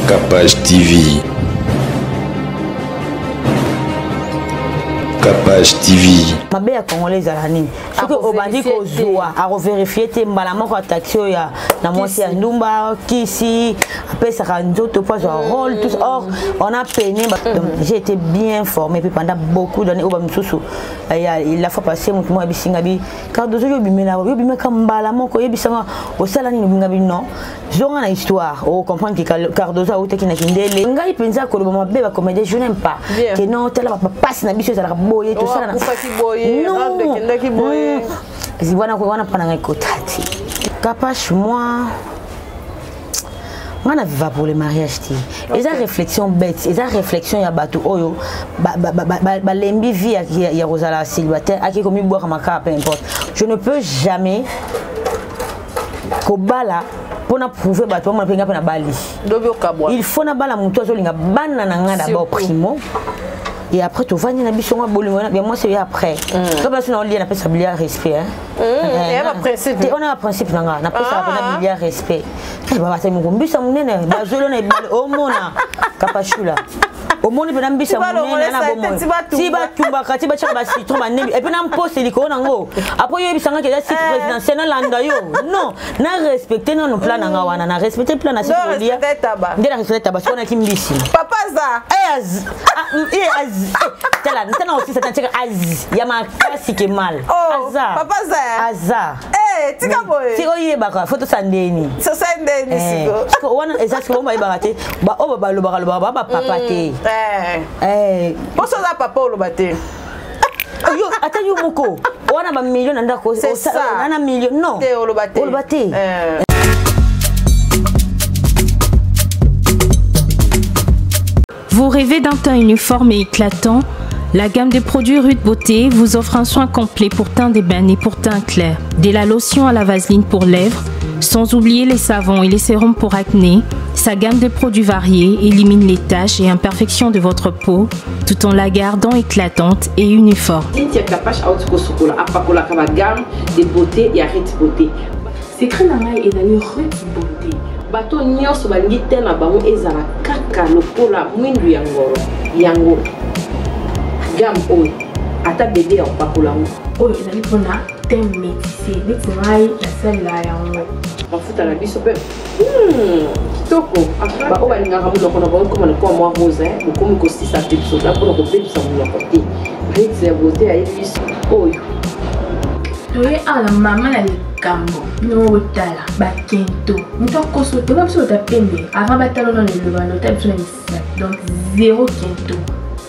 Capage TV. Capage TV. Mabe ya congolais ezala nini? Soki obandi kozwa akoverifie te mbala moko ataxi oyo ya na mwasi ya ndumba kisi apesaka nzoto mpo azwa rôle tout or on a peiné. Donc j'ai été bien formé puis pendant beaucoup d'années oyo bamisusu ya la fois passée moto moko ayebisi nga bi Cardozo yo obimela yo obimaka mbala moko oyebisanga osala nini obinga bi non zonga na histoire o comprendre que Cardozo autaki na kindele ngai mpenza koloba mabe ba comédien je n'aime pas que non tala ba passe na biso ezalaka boye tosala na non wana wana mpa na ngai kota te kapache moi nga na viva pour le mariage te eza réflexion bête eza réflexion ya bato oyo balembi vie ya kozala célibataire ake komibwaka makaka peu importe. Je ne peux jamais kobala mpona prouver bato bamona mpe nga mpe nabali. Il faut nabala motu azolinga bana na nga d'abord primo et après tovandi na biso nga bolingo ya mwasi oyo après to biso na olia napesa bilia respect hein. Ona ba principe na nga napesaka mpena bilia respect. Babata moko mbisa monene bazweli na ebale omona kapashula omoni mpena mbisa monene na bomoi ti batumbaka ti batiaka bacitron banembi epuis na mpose likolo nango apres oyebisanga eza site présidentiel nalanda yo non na respecte nano plan na nga wana na respecte plan na site kolia nde na respecte taba soki naki mbisi papa za tala ntana osisa tatiaka az ya makasi ke mal aza papa za aza tika boye siko oyebaka fo tosala ndeni tosala ndeni siko wana eza siko bango bayebaka te baoyo balobaka lobaka ba bapapa te. Mposo oza papa oloba te. Yo ata yo moko wana bamillion na ndako ana million non oloba te oloba te. Vous rêvez d'un teint uniforme et éclatant? La gamme de produits Ruth Beauté vous offre un soin complet pour teint d'ébène et pour teint clair. De la lotion à la vaseline pour lèvres, sans oublier les savons et les sérums pour acné, sa gamme de produits variés élimine les taches et imperfections de votre peau, tout en la gardant éclatante et uniforme. Cynthia Kapash auti kosukola apakolaka ba gamme de beauté ya Ruth Beauté. Secret na ngai ezali Ruth Beauté. Bato nyonso balingi te na bango ezala kaka lokola mwindu ya ngoro yango gamme oyo ata bebe ya kopakola yango. Oyo ezali mpona teint métissé neti ngai nasalela yango. Mafuta na biso mpe kitoko baoyo balingaka monoko na bango ekoma lokola mwa rose bokomi kosisa mpe biso mpona kobebisa monoko te. Ruth ya Beauté ayebi biso oyo. Toye awa na mama na likambo bino botala bakento moto akoso te biso bota pembe avant batala nano eloba nota biso na misapi donc zéro kento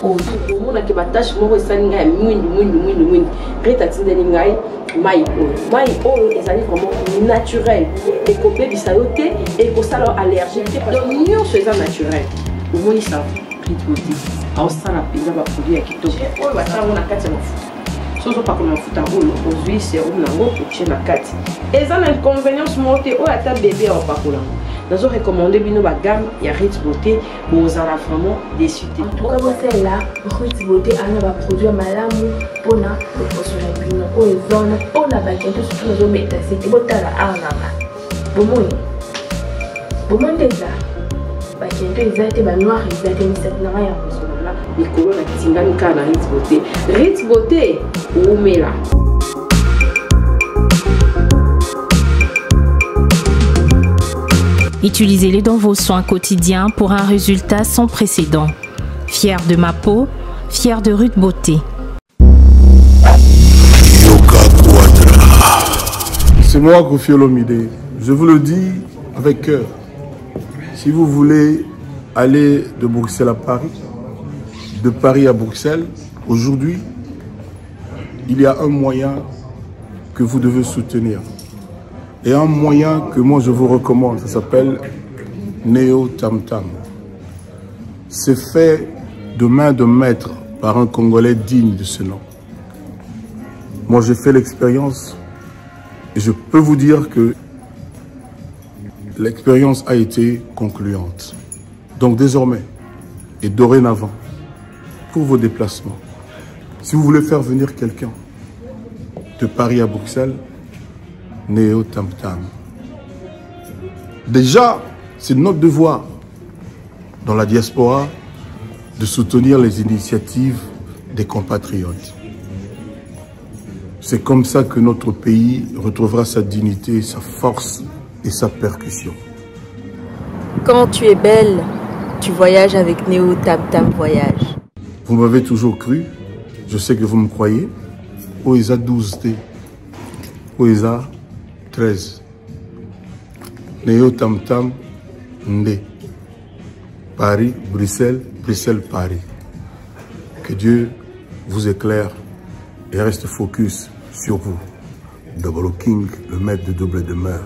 oyo. Omonaki batashe moko esali ngai ya mwindu mwindu mwindu mwindu. Rita atindeli ngai mai oyo. Mai oyo ezali vraiment naturel, ekobebisa yo te, ekosala yo allergie te, donc nyonso eza naturel. Omoni sa Ruth Beauté aosala mpenza baproduit ya kitoko oyo batia yango na kati ya mafuta. Soki ozopakola mafuta oyo ozwi sérum nango otie na kati, eza na inconvénience moko te oyo ata bebe ya opakola yango. Nazo recommande bino bagamme ya Ruth Beauté, bozala vraiment déçu te. En tout cas bosalela Ruth Beauté ana baproduit ya malamu mpona loposo na bino oyo eza wana mpona bakento surtout nazobeta sete botala awa nanga bomoni bomoni nde eza bakento eza te banoir eza te misapi na ngai ya kozonga likolo na tingami kaka na Ruth Beauté. Ruth Beauté wumela. Utilisez-les dans vos soins quotidiens pour un résultat sans précédent. Fière de ma peau, fière de Ruth Beauté. C'est moi, Koffi Olomide. Je vous le dis avec cœur. Si vous voulez aller de Bruxelles à Paris, de Paris à Bruxelles, aujourd'hui, il y a un moyen que vous devez soutenir. Et un moyen que moi je vous recommande, ça s'appelle Neo Tam Tam. C'est fait de main de maître par un Congolais digne de ce nom. Moi j'ai fait l'expérience et je peux vous dire que l'expérience a été concluante. Donc désormais et dorénavant, pour vos déplacements, si vous voulez faire venir quelqu'un de Paris à Bruxelles, Neo Tam Tam. Déjà, c'est notre devoir. dans la diaspora de soutenir les initiatives des compatriotes. C'est comme ça que notre pays retrouvera sa dignité, sa force et sa percussion. Quand tu es belle, tu voyages avec Néo Tam Tam Voyage. Vous m'avez toujours cru, je sais que vous me croyez. OESA 12T, OESA 13. Néo Tam Tam Ndé. Paris, Bruxelles, Bruxelles, Paris. Que Dieu vous éclaire et reste focus sur vous. Double King, le maître de double demeure.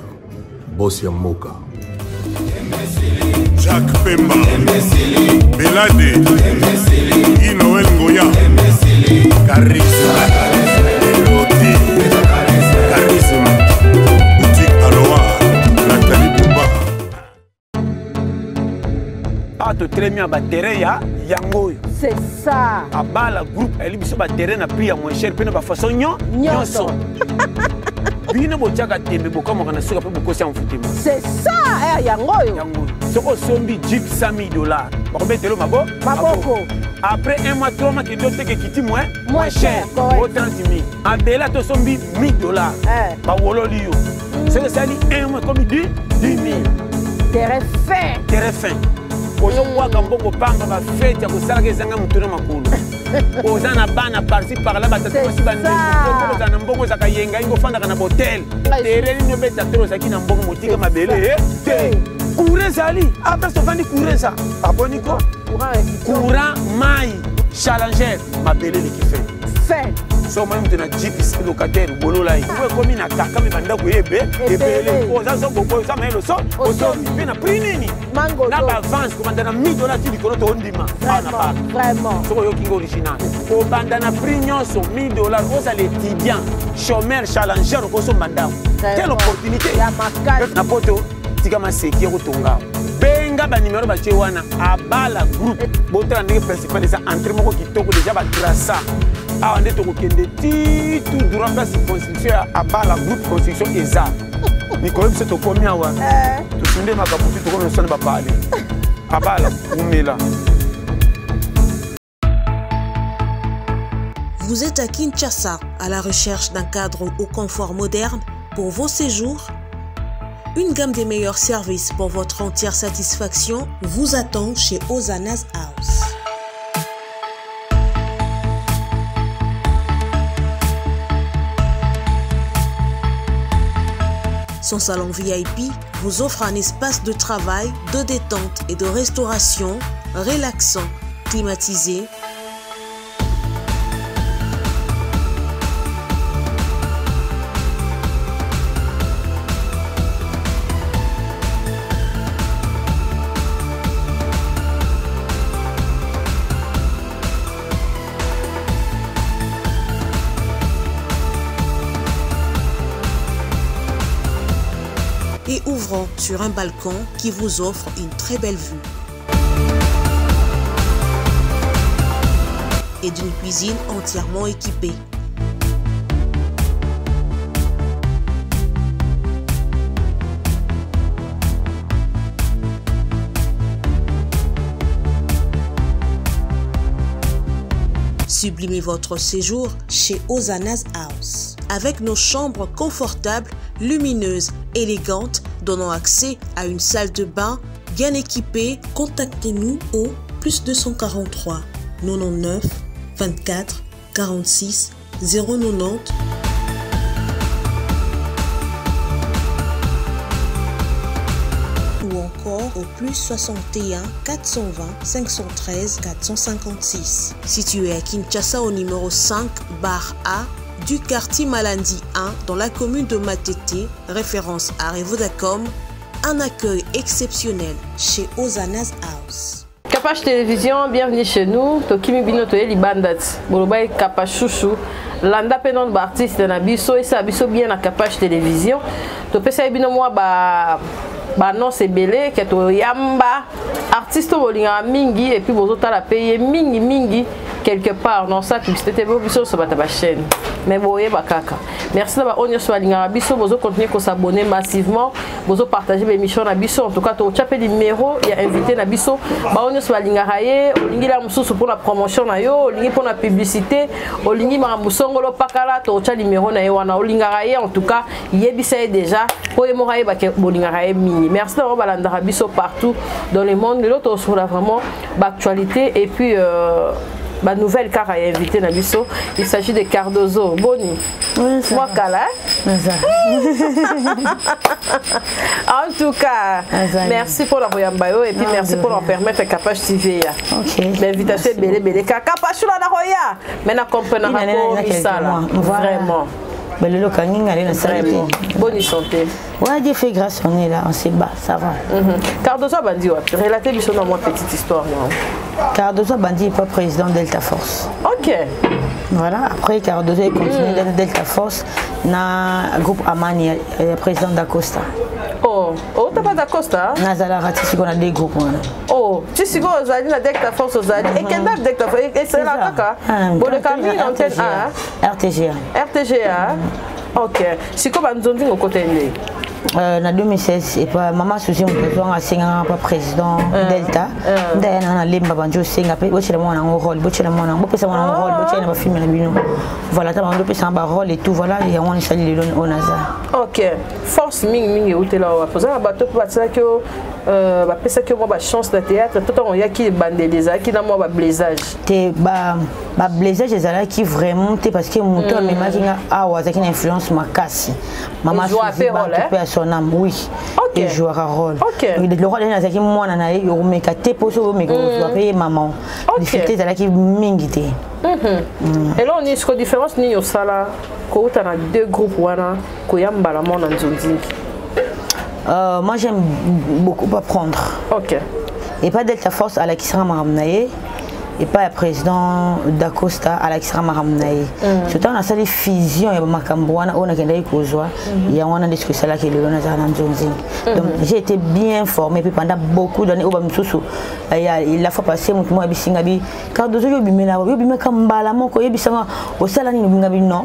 Bossia Moka. Jacques Pemba, Belade, Guy Noël Ngoya, Charisme, Elote, Charisme, Boutique Aloha, Nathalie Bouba. awa totelemi ya baterrain ya yango oyo c'est ça abala groupe ayeli biso baterrain na prix ya moins cher mpe na bafaçon nyonso bino botiaka tembe bokamwaka na suka mpe bokosi ya mfutema c'est ça eh, yango oyo yango soki osombi jeep 100 000 dollars bakobetelo mabo maboko après un mois trois mois kende oteka ekiti moins moins cher o 30 000 abela tosombi 1000 dollars eh. bawololi yo soki esali un mois ekomi 10 000 terrain fin terrain fin ozobwaka mbongo pamba bafete ya kosalaka ezanga motu na makolo oza na bana parci parla batata basi bandeko ozala na mbongo ozalaka yenga yenga ofandaka na botel tere nini obeta tolo ozalaki na mbongo motika mabele eh, te courant ezali apres ofandi courant eza aboniko courant mai challenger mabele eleki fin fin so omoni moto na jeep locataire bolola ye po ekomi na kaka me bandako ye ebe ebele oza so bokoyo oza mayele so osombi mpe na prix nini na baavance kobanda na 1000 dollars ti likolo toondima awa na park soki oyoki nga original kobanda na prix nyonso 1000 dollars ozala étudiant chômeur challenger okosomba ndako quelle opportunité na poto tika maseki ya kotonga benga banimero batie wana abala groupe botala ndenge principal eza entrée moko kitoko deja batrasa awa nde tokokende ti tout droit place construction ya abala groupe construction eza mikolo biso tokomi awa eh. tosunde makambo ti tokomi osana bapale abala umela Vous êtes à Kinshasa à la recherche d'un cadre au confort moderne pour vos séjours Une gamme des meilleurs services pour votre entière satisfaction vous attend chez Ozana's House. Son salon VIP vous offre un espace de travail, de détente et de restauration relaxant, climatisé, et ouvrant sur un balcon qui vous offre une très belle vue. Et d'une cuisine entièrement équipée. Sublimez votre séjour chez Ozana's House. Avec nos chambres confortables, lumineuses, élégantes, donnant accès à une salle de bain bien équipée, contactez-nous au plus 243 99 24 46 090 ou encore au plus 61 420 513 456. Situé à Kinshasa au numéro 5 bar A du quartier Malandi 1 dans la commune de Matete, référence à Revodacom, un accueil exceptionnel chez Ozana's House. Kapash Télévision, bienvenue chez nous. Tokimi bino toye libanda ti. Boloba Kapash chouchou. Landa pe non ba artiste na biso et ça biso bien na Kapash Télévision. Topesa bino mwa ba ba annonce ebele ke toyamba artiste oyo bolingaka mingi et puis bozotala pe ye mingi mingi. Quelque part non ça publicité te biso so bata ba chaîne. Mais boyeba kaka. Merci na ba oyo nyonso balingaka biso, bozo continuer ko s'abonner massivement, bozo partager ba émission na biso. En tout cas to tchape numéro ya invité na biso. Ba oyo nyonso balingaka ye, olingi la mususu pour la promotion na yo, olingi pour la publicité, olingi makambo songolo pakala, to tcha numéro na ye wana olingaka ye. En tout cas yebisa ye déjà po ye moko ayeba ke bolingaka ye mingi. Merci na bango balandaka biso partout dans le monde. Lelo tosola vraiment baactualité et puis ba nouvelle kaka ya invité na biso. Il s'agit de Cardozo. Boni moi kala. En tout cas, merci pour la koyamba yo et puis merci pour leur permettre Kapash TV ya l'invitation ebele ebele kaka Kapashula na koya mais na comprendre ko misala vraiment. Belelo kangi ngale na sala te. Bonne santé. Ouais, Dieu fait grâce, on est là, on se bat, ça va. Cardozo Bandi, ouais. Relatez biso dans moi petite histoire non. Cardozo Bandi est pas président Delta Force. OK. Voilà, après Cardozo il continue dans Delta Force na groupe Amani président d'Acosta. Oh, oh t'as pas d'Acosta? Nazala rati siko na deux groupes wana. Oh, tu siko ozali na Delta Force ozali. Et kenda Delta Force et c'est là kaka. Bon le camion antenne A. RTGA. RTGA. Ok. Siko ba nzonzi ngokota nde. Na 2016 et pas maman Suzy moto asengaka pa président Delta nde aya nanga na lemba bandi osenga mpe botyela mwana yango rôle, botyela mwana yango, bopesa mwana yango rôle, botyela na bafilme na bino. Voilà, ta bandi opesanga barôle et tout. Voilà, yango wana esali lelo oyo naza. Ok, force mingi mingi eutela wapi? Oza na bato mpe batielaki yo, bapesaki yo mwa bachance na théâtre to ntango oyaki ebandeli ezalaki na mwa bablaisage? Te, bablaisage ezalaki vraiment te parce que moto amemaki nga awa azalaki na influence makasi. Mama Suzy Bantu mpe ya son âme, oui, ejouaka rôle. Le roi dani azalaki mwana na ye, okomeka te mpo soki omeka kozwa mpe ye mama. Difficulté ezalaki mingi te. Eloko nini siko différence nini osala kouta na deux groupes wana koya mbala moko na nzonzingi? Moi j'aime beaucoup apprendre. Ok. Et pas Delta Force alakisaka makambo na ye, et pas ya président d'Acosta alakisaka makambo na ye. Surtout nasali fusion ya makambo wana oyo nakendaki kozwa yango wana nde soki esalaki lelo nazala na nzonzingi. Donc j'ai été bien formé puis pendant beaucoup d'années oyo bamisusu ya la fois passée motu moko ayebisinga bi Cardozo yo obimela yo obimaka mbala moko oyebisanga osala nini obinga bi non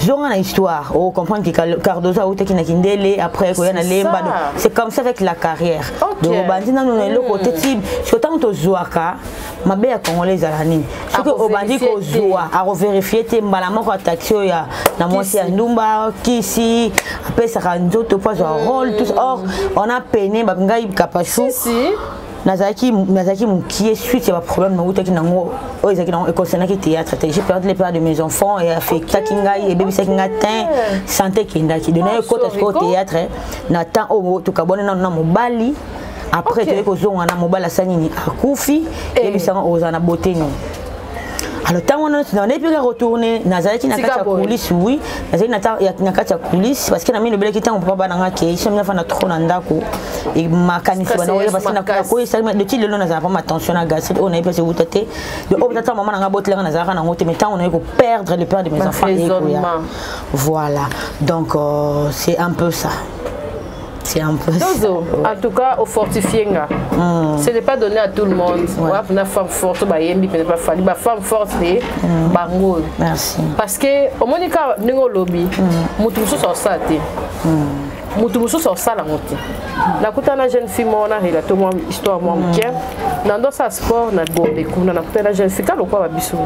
zonga na histoire o comprendre que Cardozo autaki na kindele après koya na lemba. Donc c'est comme ça avec la carrière. Donc obandi nano na eloko te ti soki ntango tozwaka mabe ya congolais ezala nini soki obandi kozwa akoverifie te mbala moko ataxi oyo na mwasi ya ndumba kisi apesaka nzoto mpo azwa rôle tout. Or on a peiné ngai Kapashu nazalaki mokie suite ya baproblème nautaki nango oyo ezalaki nango econcernaki théâtre te. J'ai perdu les pères de mes enfants et affectaki ngai, ebebisaki ngai teint, santé ekendaki. Donc naye ekota sikoyo théâtre na temps oyo tokabwana nano na mobali. Après toyei kozonga na mobali asali nini akufi yebisanga ozala na beauté nini. Alors ntango wana nayebi mpe retourne nazalaki na kati ya coulisse. Oui, nazalaki na kati ya coulisse parce que na mingi lobelaki ntango papa bana nga akei so mina fanda trop na ndako makanisi bana oyo parce que nakoyesaki depuis lelo nazala pa ma tension na gastrite oyo nayebi mpasi ewuta te. Oyo tata mama na nga botelanga nazalaka nango te mais ntango naye koperdre le père de mes enfants ekoya. Voilà, donc c'est un peu ça. C'est un peu Dozo, ça. En tout cas, au fortifié, ce n'est pas donné à tout le monde. Ouais. Une femme forte, bah, yembi, peut-être pas fali, bah, femme forte, c'est bango. Merci. Parce que, au Monica, nous lobby, mutu mususu osala te. Mutu mususu osala ngo te. Nakutana jeune fille moko na relate mwa histoire mwa moke. Na ndosa sport na Gombe kuna nakutana jeune fille kaka lokola babiso.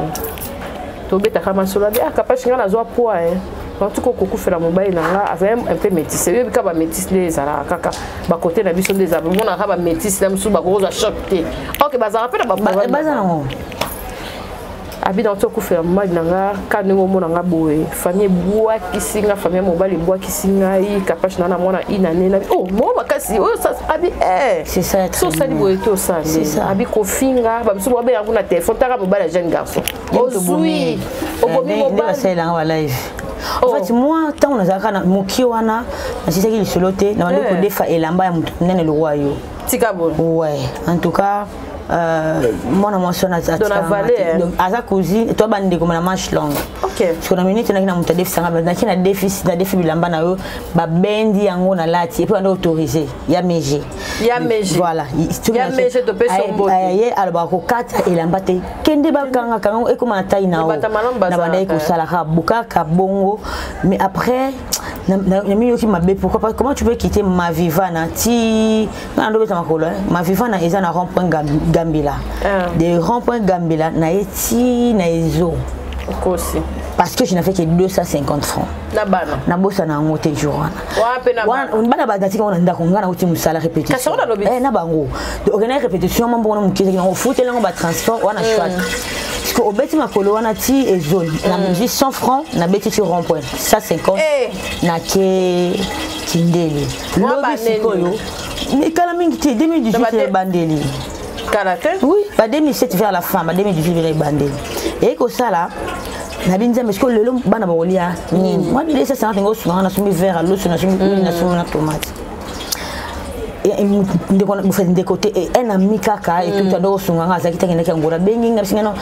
Tobetaka masolo abi ah Kapashi nga nazwa poids hein. En tout cas kokufela mobali na nga azali un peu métisse. Oyebi kaka bamétisse nde ezalaka kaka bakote na biso nde ezalaka omonaka bamétisse na mosusu bakokozwa choc te. Ok, bazalaka mpe na baproblème. Baza nango. Abi na okufela mobali na nga ka ndenge omona nga boye famille ebwakisi nga, famille ya mobali ebwakisi ngai. Kapashi na na mwana inane na oh mo makasi oyo abi eh so osali boye te osala nde abi kofinga bamisusu babenga kuna telefone taka mobali ya jeune garçon ozwi obomi mobali basalelanga ba live. En fait moi ntango nazalaka na mokie wana nasisaki lisolo te na bandi kodefa elamba ya moto monene lokwa yo. Tika boye. Ouais, en tout cas mwana mwasi wana aza cousine to bandeko na manche longue. Okay. Siko na minute naki na moto adefisanga naki na defi na defi bilamba na yo babendi yango na lati et puis bando autorisé ya meje. Ya meje. Voilà. Ya meje to pesa mbote. Ye alobaka kokata elamba te kende bakangaka yango ekoma na tai na yo na bandaki kosalaka bukaka bongo mais après namiyoki mabe. Pourquoi? Comment tu peux quitter Mavivana ti nga ndobeta makolo? Mavivana eza na rond point Gambila, de rond point Gambila na ye ti na Ezo. Okosi. Parce que je n'avais que 250 francs. Na bana. Nabosana yango te jour wana. Bana batika ngo na ndako, nga nauti mosala répétition na bango, okendaki répétition ma mbongo na moke ezaki nango, ofuteli yango batransport wana choix, parce que obeti makolo wana ti ezone, nazwi 100 francs, nabeti ti rond point 150, nake Kindeli. Lobi sikoyo ekala mingi te, 2018 ebandeli. Kala te. Oui, ba 2007 vers la fin, ba 2018 vers ebandeli eyei kosala. Nabi Nzambe, sikoyo lelo bana bakolia nini? Mwa bilesa sanga tengo osunganga, nasombi verre ya loso, nasombi huile, nasombi na tomate. Ndeko te, un ami kaka etuta ndoko osunganga, azalaki te, akendaki Angola. Bengi nga bisinga no: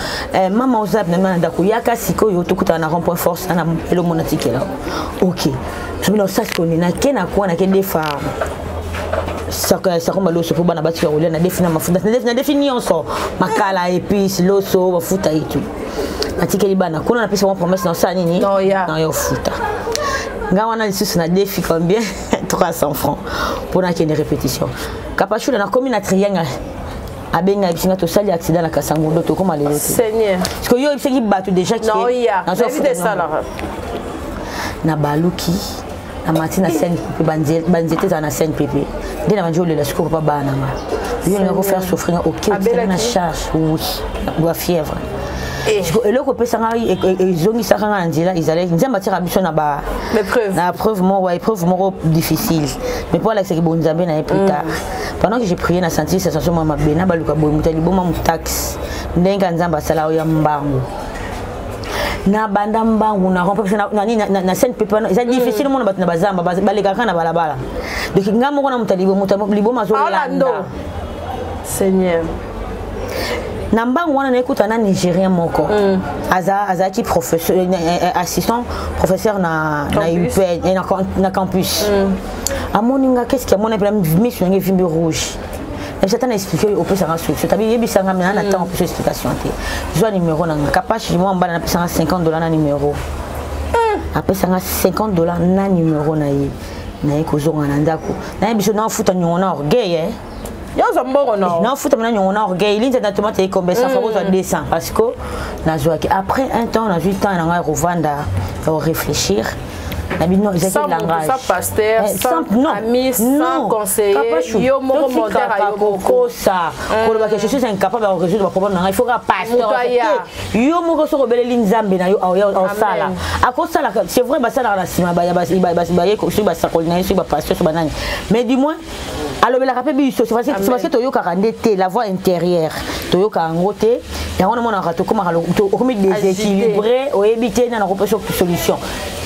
"Mama, oza na na ndako, yaka sikoyo tokutana na rond point Force na elongo na tikela." Ok, nabi na osasi koni nake na kwa nake defa sakomba loso mpo bana batika kolia, na defi na mafuta, na defi nyonso, makala, épice, loso, mafuta etu, natikeli bana kuna. Napesa bango promesse na osala nini, na yo futa nga wana lisusu. Na defi combien? 300 francs mpo nakende répétition. Kapashula, nakomi na Triangle, abenga yebisi nga: "Tosali accident na Kasangondo, tokóma lelo te." Seigneur. Parce que yo oyebisaki bato déjà. Na baluki na mati na CNPP, banzete ezala na CNPP nde na bandi olela. Sikoyo papa, bana nanga, yo olinga kofaire souffrir nga? Ok, na charge, oui, ba fièvre. Eloko opesanga ezongisaka nga na nzela ezalaki Nzambe atiaka biso na ba na preuve moko, épreuve moko difficile, mais mpo alakisaki bonzambe na ye. Plus tard, pendant que j'ai prié, na senti sensation mwa mabe na baluka boye, moto ya liboma, motaxe, ndenge Nzambe asala oyo ya mbangu. Na banda mbangu na rond na CNPP wana eza difficile mona bato na bazamba balekaka na balabala. Donc nga moko na moto ya liboma azolanda. Seigneur. Na mbangu wana nayekuta na Nigérien moko, azalaki professeur, assistant professeur na UPN, na campus. Amoni nga, qu'est ce qui amoni mpena miso nange evimbi rouge. Nabisa ata na expliquer oyo opesanga solution tabi yebisanga mena na ntango opesa explication te. Zwa numéro na nga. Kapashi mwa mbala napesanga 50 $ na numéro, apesanga 50 $ na numéro na ye. Naye kozonga na ndako, nayebi biso naofuta nyongo na orgueil. Yozwa mbongo na naofuta mina nyongo na orgueil. Linza na tomate ekombe 100 fois, kozwa 200, parce que nazwaki. Après un temps, nazwi temps na ngai kovanda ya koréfléchir na bino, ezalaki langage. Sans pasteur, sans ami, sans conseiller, yo moko monter yo kokosa koloba que je suis incapable de résoudre ba problème na ngai, il faut ka pasteur. Yo moko soki obeleli Nzambe na yo, osala, akosala. C'est vrai, basalaka na nsima baye, soki basakoli na ye, soki bapasteur, soki banani, mais du moins alobelaka mpe biso. C'est parce que toyokaka nde te la voix intérieure, toyokaka yango te. Yango namonaka tokomaka, okomi déséquilibré, oyebi te nana kopesa solution.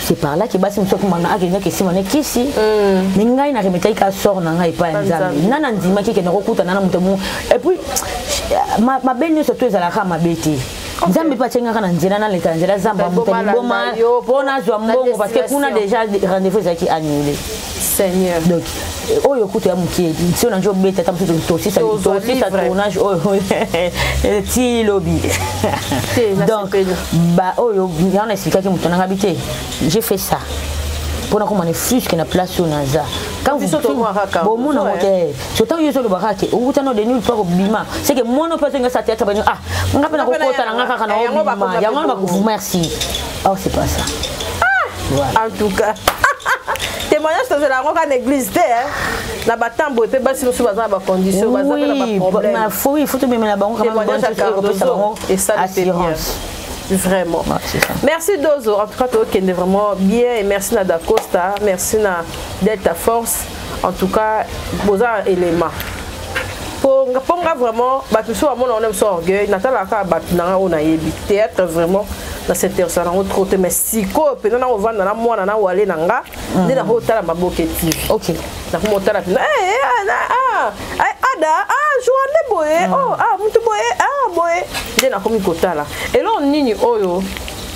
C'est par là que basi mosusu akomana akendaki esima na kisi. Mais ngai na remetaki ka sort na ngai epai ya Nzambe. Nana ndimaki kende kokutana na moto mo. Et puis mabe nyonso to ezalaka mabe te. Nzambe mpe atiengaka na nzela, naleka na nzela zamba, moto liboma, mpo nazwa mbongo, parce que kuna déjà rendez-vous ezalaki annulé. Seigneur. Donc oyo kutu ya mokie so na njo obeta ata mosusu tosisa tournage oyo ti lobi. Donc ba oyo yango na expliquaki moto nanga bi te, j'ai fait ça mpona komana fusque na place oyo naza. Bomona ngo te, surtout yo ozolobaka ke okutana de nulle part, obima, c'est que mwana mpe azongi asa théâtre, bani ah nga mpe nakokota na nga kaka na obima yango wana. Merci. Or c'est pas ça. Voilà. En tout cas, témoignage tozela yango kaka na église te, na batambo mpe basi mosusu baza na bacondition, baza mpe na baproblème. Oui, faut tomemela bango kopesa bango assurance. Vraiment. Ouais, ça. Merci Dozo. En tout cas, tu es vraiment bien et merci na Dacosta, merci na Delta Force. En tout cas, boza élément. Po nga vraiment bato mosusu bamona wana biso orgueil, natalaka bato na nga oyo nayebi théâtre, vraiment na s'intéresse nango trop te, mais sikoyo mpenza na kovanda na mwana na wale na nga nde nakotala Maboke TV. Ok. Nakomotala mpenza. Ada, ah joande boye, oh ah mutu boye, ah boye. Nde nakomi kotala. Eloko nini oyo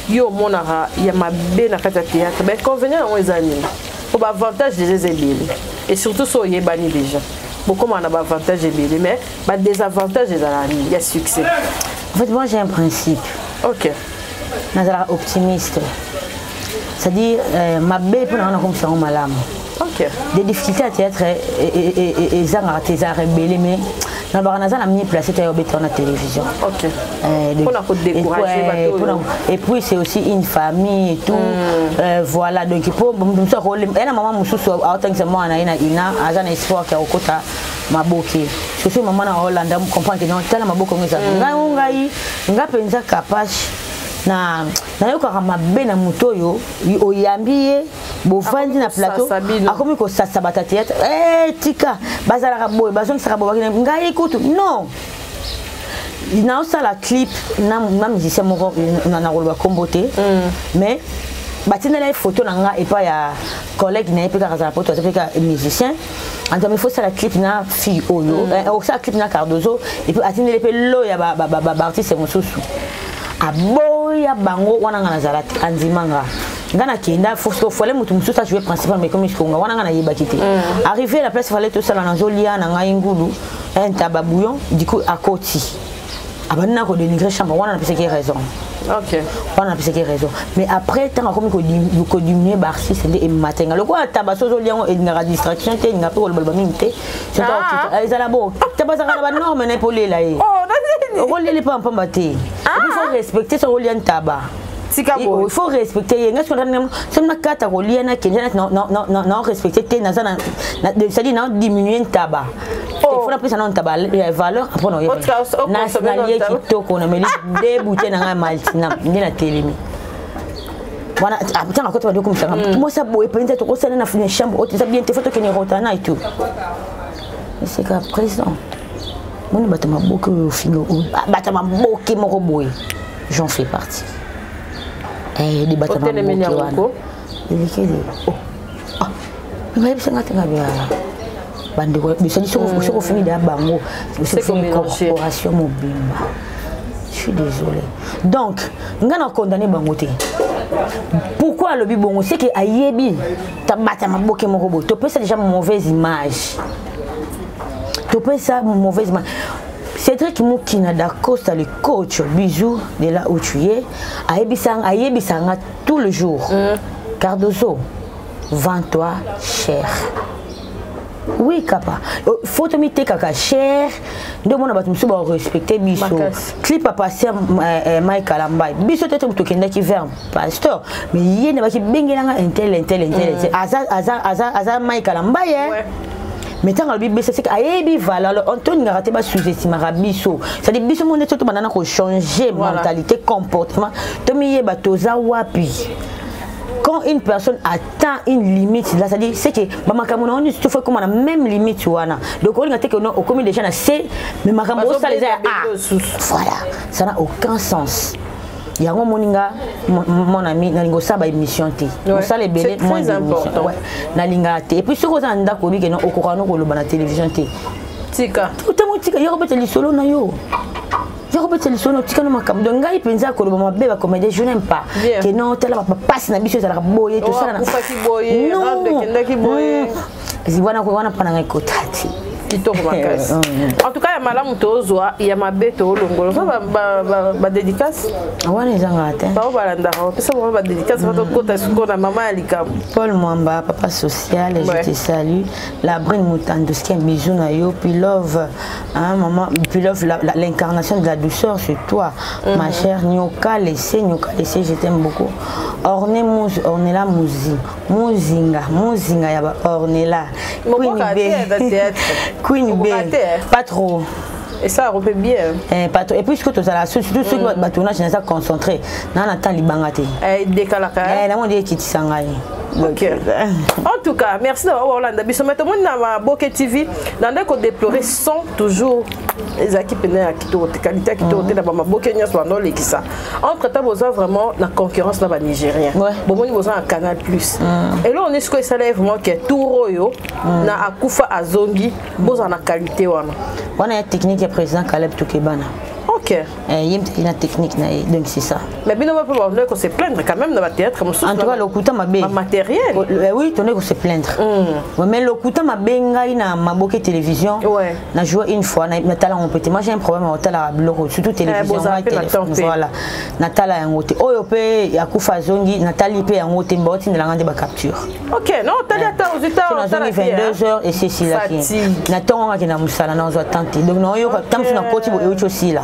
yo omonaka ya mabe na kati ya théâtre? Ba inconvénient yango eza nini? Po ba avantage déjà eza ebele. Et surtout so oyebani déjà. Bokomaka na ba avantage ebele, mais ba désavantage ezalaka nini ya succès? En fait, moi j'ai un principe. Ok. Nazalaka optimiste. C'est-à-dire, mabe mpo na nga nakomisa yango malamu. Ok. Des difficultés à théâtre ezangaka te, ezalaka ebele, mais nalobaka naza na mieux placé te ya obeta na télévision. Ok. Mpona kodécourager bato oyo. Et puis c'est aussi une famille et tout. Voilà, donc po mosusu akolemba ye na mama mosusu aotangisa mwana na ye na ina, aza na espoir ke akokota maboke. Soso mama na Hollande comprendre que non, tala maboko ngo eza ngai o ngai nga mpenza kapache na nayokaka mabe na moto oyo oyambi ye, bovandi na plateau, akomi kosasa bato ya théâtre. Tika bazalaka boye, bazongisaka boye, bakende ngai kutu non. Naosala clip na musicien moko, na koloba kombo te, mais batindela ye photo na nga epai ya collègue na ye mpe kaka azala poto, aza mpe kaka musicien. En tout cas, il faut sala clip na fille oyo, osala clip na Cardozo, et puis atindeli mpe lo ya baartiste mosusu, aboya bango wana. Nga nazala te, andima nga, nga nakenda fale moto mosusu ajoue principal, mais komi sikonga wana nga nayebaki te. Arrivé la place fale tosala, nazolia na ngai ngulu ntaba bouillon, du coup akoti, abandi na kodénigrer chambre wana. Napesaki raison. Wana napesaki raison, mais après ntango akomi kodiminuer baartiste, nde ematenga lokola taba. So ozolia yango, elingaka distraction te, elingaka mpe kolobaloba mingi te. Ezala bo taba azalaka na banorme na ye mpo olela ye, okolela epa mpamba te. Il faut respecter. Soki olia ntaba, il faut respecter ye. Ngai soki nakata kolia, nakende nao respecter te, naza, c'est-à-dire nao diminuer ntaba. Il faut napesa nao ntaba ya valeur. Après nalie kitoko, nameli deux bouteilles na ngai Maltina, nde natelemi wana. Ntango akota, bandi okomisanga mwasi boye mpenza, tokosala na chambre oyo eza bien te, faut tokende Rotana et tout. Eseka président moni bato maboke oyo ofinga, bato maboke moko boye, j'en fais partie de bato maboke wana elekeli bayebisanga te. Nga bandeko bisali, soki ofingi deya bango, soki corporation mobimba, je suis désolé. Donc nga na condamné bango te. Pourquoi alobi bongo? C'est que ayebi tabata maboke moko boye, topesa déjà mauvaise image, topesa mauvaise image. Cédric Moukina d'Acosta, le coach, bisous de là où tu es. Ayebisanga tout le jour. Cardozo, vends-toi cher. Oui, kapa. Faut tomitekaka cher. Nde omona bato mosusu barespecte biso. Clip apase Mike Alambai, biso te tokendaki vers pasteur, mais ye nde baki bengelanga intel intel intel. Aza aza aza aza Mike Alambai, eh? Mais ntango alobi biso, seke ayebi valeur. Alors toningaka te basous-estimaka biso, c'est-à-dire biso mo nde so tobanda na kochanger mentalité, comportement, tomiyeba toza wapi. Quand une personne atteint une limite là, c'est-à-dire c'est que bamakambo na oni tout fait comme na même limite wana. Donc olinga te que non, okomi déjà na C, mais makambo osala eza ya A. Voilà, ça n'a aucun sens. Yango moninga, mon ami, nalinga osala baémission te, osala ebele moins d'émission nalingaka te. Et puis soki oza na ndako, oyebi ke non, okoka no koloba na télévision te, tika. Otango tika, yo kobeta lisolo na yo, ya kobeta lisolo, tika no makambo. Donc ngai mpenza koloba mabe bacomédien, je n'aime pas ke non, tala bapasi na biso ezalaka boye, tosala wana wana mpa na ngai kota te. Kitoko makasi. En tout cas, ya malamu tozwa, ya mabe tolongola. Oza badédicace? Wana ezangaka te. Bao balandaka, opesa bango badédicace, batokota sikoyo na mama ya likambo. Paul Mwamba, papa social, je te salue. La Brine Moutandoski, un bisou na yo. Puis love, hein, maman, puis love, l'incarnation de la douceur, c'est toi, ma chère Nyoka Lessé, Nyoka Lessé, je t'aime beaucoup. Orné Mouz, Ornella Mouzi, Mouzinga, Mouzinga, yaba Ornella. Queen B, Queen B, pas trop. Et ça refait bien. Eh, pas trop. Et puis ce que tu as surtout ceux qui tournage naza concentré, na na temps libanga te. Eh, décalaka. Eh, na mo ndi ekitisa ngai. Ok. En tout cas, merci d'avoir olanda biso. Mais tomoni na Maboke TV, na ndeko déplorer son toujours ezalaki pene ya kitoko te, qualité ya kitoko te na bamaboke nyonso banda olekisa. Entre temps boza vraiment na concurrence na banigérien. Bomoni boza na Canal Plus. Eloko nini sikoyo esala ye vraiment ke tour oyo na akufa azongi bozala na qualité wana? Wana ya technique ya président Caleb Tukebana. Ok. Eh, ye na technique na ye, donc c'est ça. Mais bino mpe bandoi ko se plaindre quand même na bathéâtre mosusu. En tout cas, lokuta mabe. Matériel. Oui, tondoi ko se plaindre. Ouais, mais lokuta mabe ngai na Maboke télévision. Ouais. Na joué une fois na natala yango pe te. Moi j'ai un problème otala biloko surtout télévision bozala ngai pe na téléphone. temps pe. Voilà. Natala yango te. Oyo pe akufa zongi natali pe yango te mbaotindelanga nde ba capture. Ok, non, otali ata ozwi ta nazongi 22 heures esesilaki na ntongo ngaki na mosala nazwa temps te, donc naoyoka ntango mosusu nakoti boye euti osila.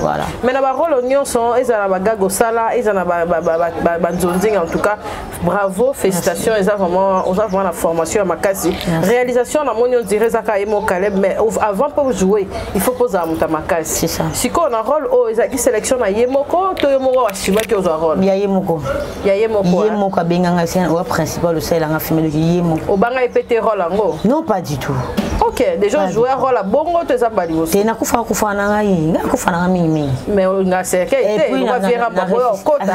Voilà. Mais na barole nyonso, ezala na bagag osala, eza na banzonzinga, en tout cas bravo, félicitations. Eza vraiment, oza vraiment na formation ya makasi. Réalisation namoni on dirait ezaka ye mo Caleb, mais avant mpo jouer il faut kozala moto ya makasi. Sikoyo na rôle oyo ezalaki sélection na ye moko to yo moko asumaki ozwa rôle? Ya ye moko. Ya ye moko. Ye moko abenganga se oya principal osalelanga film, donc ye moko. Obanga ye pe te rôle yango? Non, pas du tout. Ok, déjà jouer rôle ya bongo to eza mbala liboso? Te, nakufa kufa na ngai, ngai akufa na ngai mingimingi. Mais nga cercueil te, puis nga viera bango oyo okota.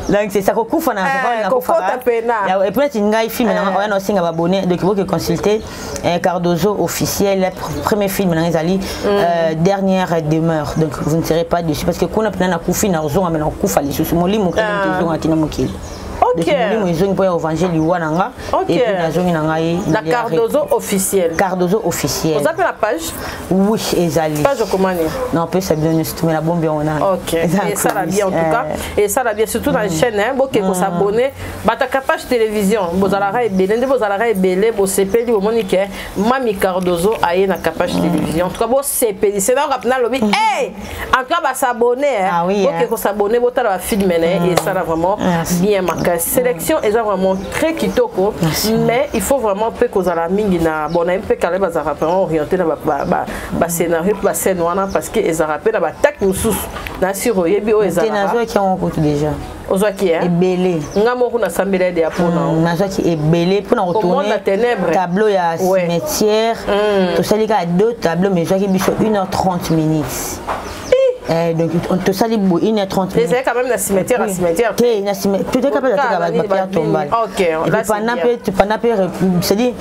Donc c'est ça, kokufa na kokota pena. Et puis neti ngai film na oya na osenga babone, donc boke consulter Cardozo officiel, premier film na ezali dernière demeure, donc vous ne serez pas dessus parce que kuna pena nakufi na ozonga, me nakufa lisusu molimo kaka ezongaki na mokili. Ok. Molimo ezongi mpo ya évangile liwa na nga. Et puis nazongi na ngai. Na Cardozo officiel. Cardozo officiel. Oza mpe na page? Oui, ezali. Page okomani? Non, opesa bino nyonso tumela bombi yango nani. Ok, esala bien en tout cas, esala bien surtout na chaîne hein, boke kosabonner bataka page télévision, bozalaka ebele nde bozalaka ebele, bosepeli bomoni ke Mami Cardozo aye na Capage télévision. En tout cas bosepeli se nayoka mpena alobi hey! En tout cas basabonner. Ah oui, boke hein. kosabonner, botala bafilme na ye, esala vraiment bien makasi. Sélection eza vraiment très kitoko, mais il faut vraiment mpe kozala mingi na bon nayebi mpe kala bazalaka vraiment orienté na bascénario mpe bascène wana, parce que ezalaka mpe na batake mosusu na sir oyebi oyo te. Ezalaka Nazwaki yango kutu déjà. Ozwaki ebele. Nga moko nasambela ede ya mpona Nazwaki ebele mpona Au monde kotourner ya ténèbres. Tableau ya cimetière, tosali kaka deux tableaux, mais ezwaki biso 1h30 minutes. Donc tosali boye 1h30. Ezali quand même na cimetière, na cimetière. Te, na cimetière toteka mpe Kaka bateka nini, bapierre tombale. Ok, Et là, puis c'est pendant bien. mpe pendant mpe, c'est-à-dire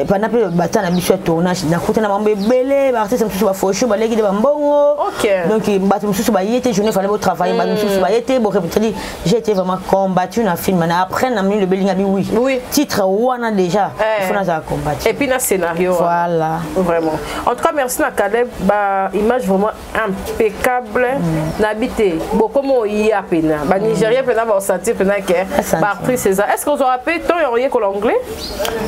pendant mpe bata na biso ya tournage, nakutana bango ebele, baartiste mosusu bafosho baleki nde bambongo. Donc bato mosusu baye te, journée fallait botravailler, bato mosusu baye te, c'est-à-dire j'ai été vraiment combattu na film na. Après namoni lobelinga bi oui. Oui. Titre wana déjà il faut nazala combattu. Et puis na scénario. Voilà. Vraiment, en tout cas merci na Caleb, ba image vraiment impeccable. Nabi te bokomo oya pena banigérien pena baosentir pena ke baactrice eza. Est ce que ozwaka mpe to ya oyekola anglais?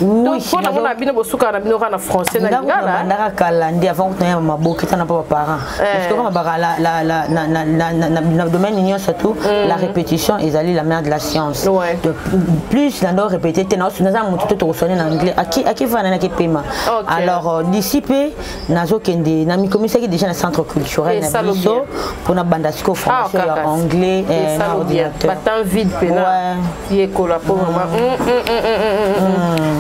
Oui. Mpo na mona bino bosukaka na bino kaka na français na Ndako lingala. Bandaka kala nde avant kutu maboke tana mpo baparent, parce que kama baka na domaine nyonso tout, la répétition ezali la mère de la science. De plus na ndo répété te, naza motu te tokosone na anglais akivanda naki pema. Alors d'ici mpe nazokende na mikomisaki déjà na centre culturel na Esalo biso bien. mpona banda sikoyo formation ya kaka. anglais na Esalo bien. ordinateur. Batemps vide pena yekola mpo vraiment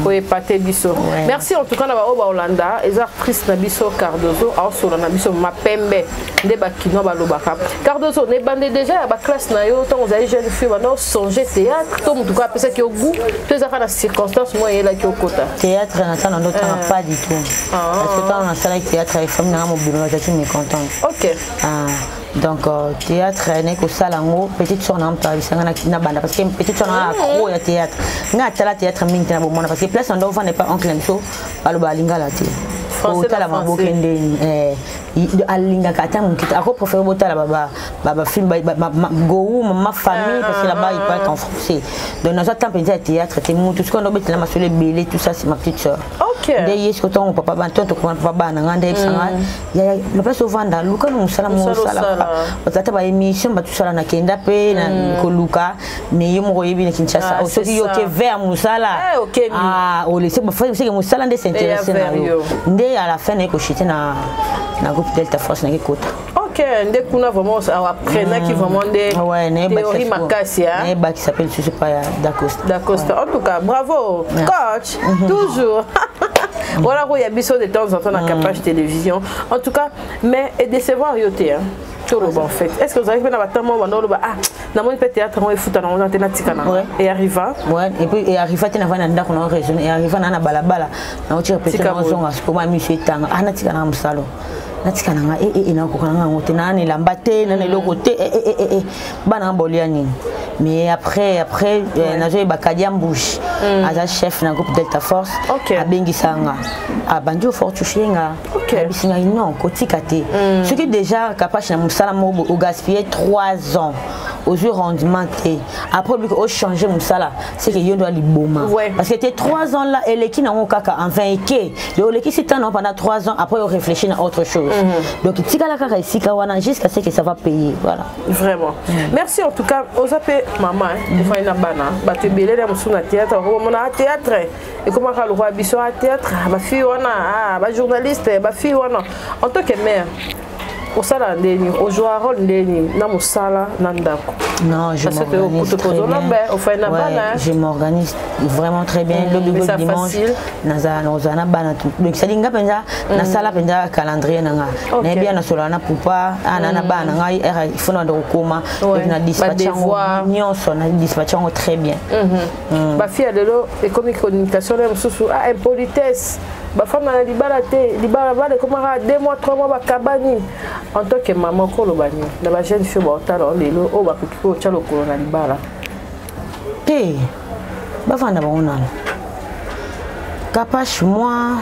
oyepate biso. Merci en tout cas na baoyo baolanda. Eza actrice na biso Cardozo, aosola na biso mapembe nde bakinois balobaka. Cardozo, na ebande déjà ya baclasse na yo, ntango ozali jeune fille, banda osonge théâtre to motu kaka apesaki yo goût to ezaka na circonstance mo eyelaki okota? Théâtre na ntango ndotanga, pas du tout, parce que ntango nasalaki théâtre, famille nanga mobima bazalaki mécontente. Ah, donc théâtre naye kosala yango, petite soeur nanga moto ayebisanga na banda, parce que petite soeur nanga accro ya théâtre. Nga atala théâtre mingi te na bomona, parce que place na ndo ovanda epa oncle na biso, baloba alingala te. Français na Otala maboke français. ndeni alingaka ata moke te, ako préféré botala bafilm gou mama famille, parce que là-bas il parle en français. Donc nazwa temps mpenza ya théâtre te. Mutu sikoyo ndo obetela masolo ebele, tout ça, c'est ma petite soeur. Nde ye sikoyo ntango papa bana to tokoma papa bana nga nde ayebisanga: yaya, na place ovanda, luka no mosala mo. Mosala osala. osala. Ata baémission bato osala, nakenda mpe na koluka, mais yo moko oyebi na Kinshasa. Ah, soki c'est yo ça. oke vers mosala, Eh, okemi. ah, olese seke mosala nde s'intéresse Eya na vers yo. yo. Nde à la fin naye kochite na groupe Delta Force, nake kota. Ok. Ok, nde kuna vraiment apprenaki vraiment nde théorie makasi. Nayebakisa mpe lisusu pa ya Dacosta. Dacosta, en tout cas bravo coach, toujours voilà koya biso de temps en temps na Capage Télévision, en tout cas. Mais edécevoir yo te, toloba en fait, est ce que ozalaki mpe na batemps banda oloba: ah, namoni mpe théâtre yango efuta nango te, natika nango? E arriva? Ouais, et puis e arriva te. Navandi na ndako na raisonne, e arriva na balabala, nauti répétition, naozonga poma miso etanga: ah, natika nanga mosalo, natika nanga e nakoka nanga yango te, naa na elamba te, na na eloko te, bana nga bolia nini? Mais après nazoyeba Kadia Mbush, aza chef na groupe Delta Force, abengisanga, abandi ofortifie nga, ayebisi ngai: non, kotika te. Soki déjà Kapache na mosala moko ogaspille 3 ans, ozwi rendement te, après obiki ochange mosala, c'est que yo ndo aliboma, parce que te 3 ans là eleki nango kaka, enfin eke olekisi temps nango pendant 3 ans, après oréfléchir na autre chose. Donc tikala kaka esika wana jusqu'à ce que ça va payer, voilà. Vraiment, merci en tout cas. Oza mpe mama, ofandi na bana, bato ebele na mosusu na théâtre bakomona théâtre ekomaka lokwa biso a théâtre, bafille wana, bajournaliste, bafille wana. En tant que mère, osala ndeni, ozwa rôle ndeni na mosala na ndako? Non, je m'organise très bien. Ouais, je m'organise vraiment très bien. Lobi go dimanche, nazala na bana. Donc c'est nga penza nasala penza calendrier na nga. Nayebi ya nasolola na pupa ana na bana na ngai, il faut na kokoma. Donc na dispatch yango nyonso, na dispatch yango très bien. Bafille ya lelo ekomi communication na mosusu, ah, impolitesse, bafanda na libala te, libala bala ekomaka 2 mois, 3 mois, bakabani. En tant que mama, koloba nini na bajeune fille baotala lelo oyo bakoki kotya lokolo na libala? Te, bafanda bango nano. Kapache, moi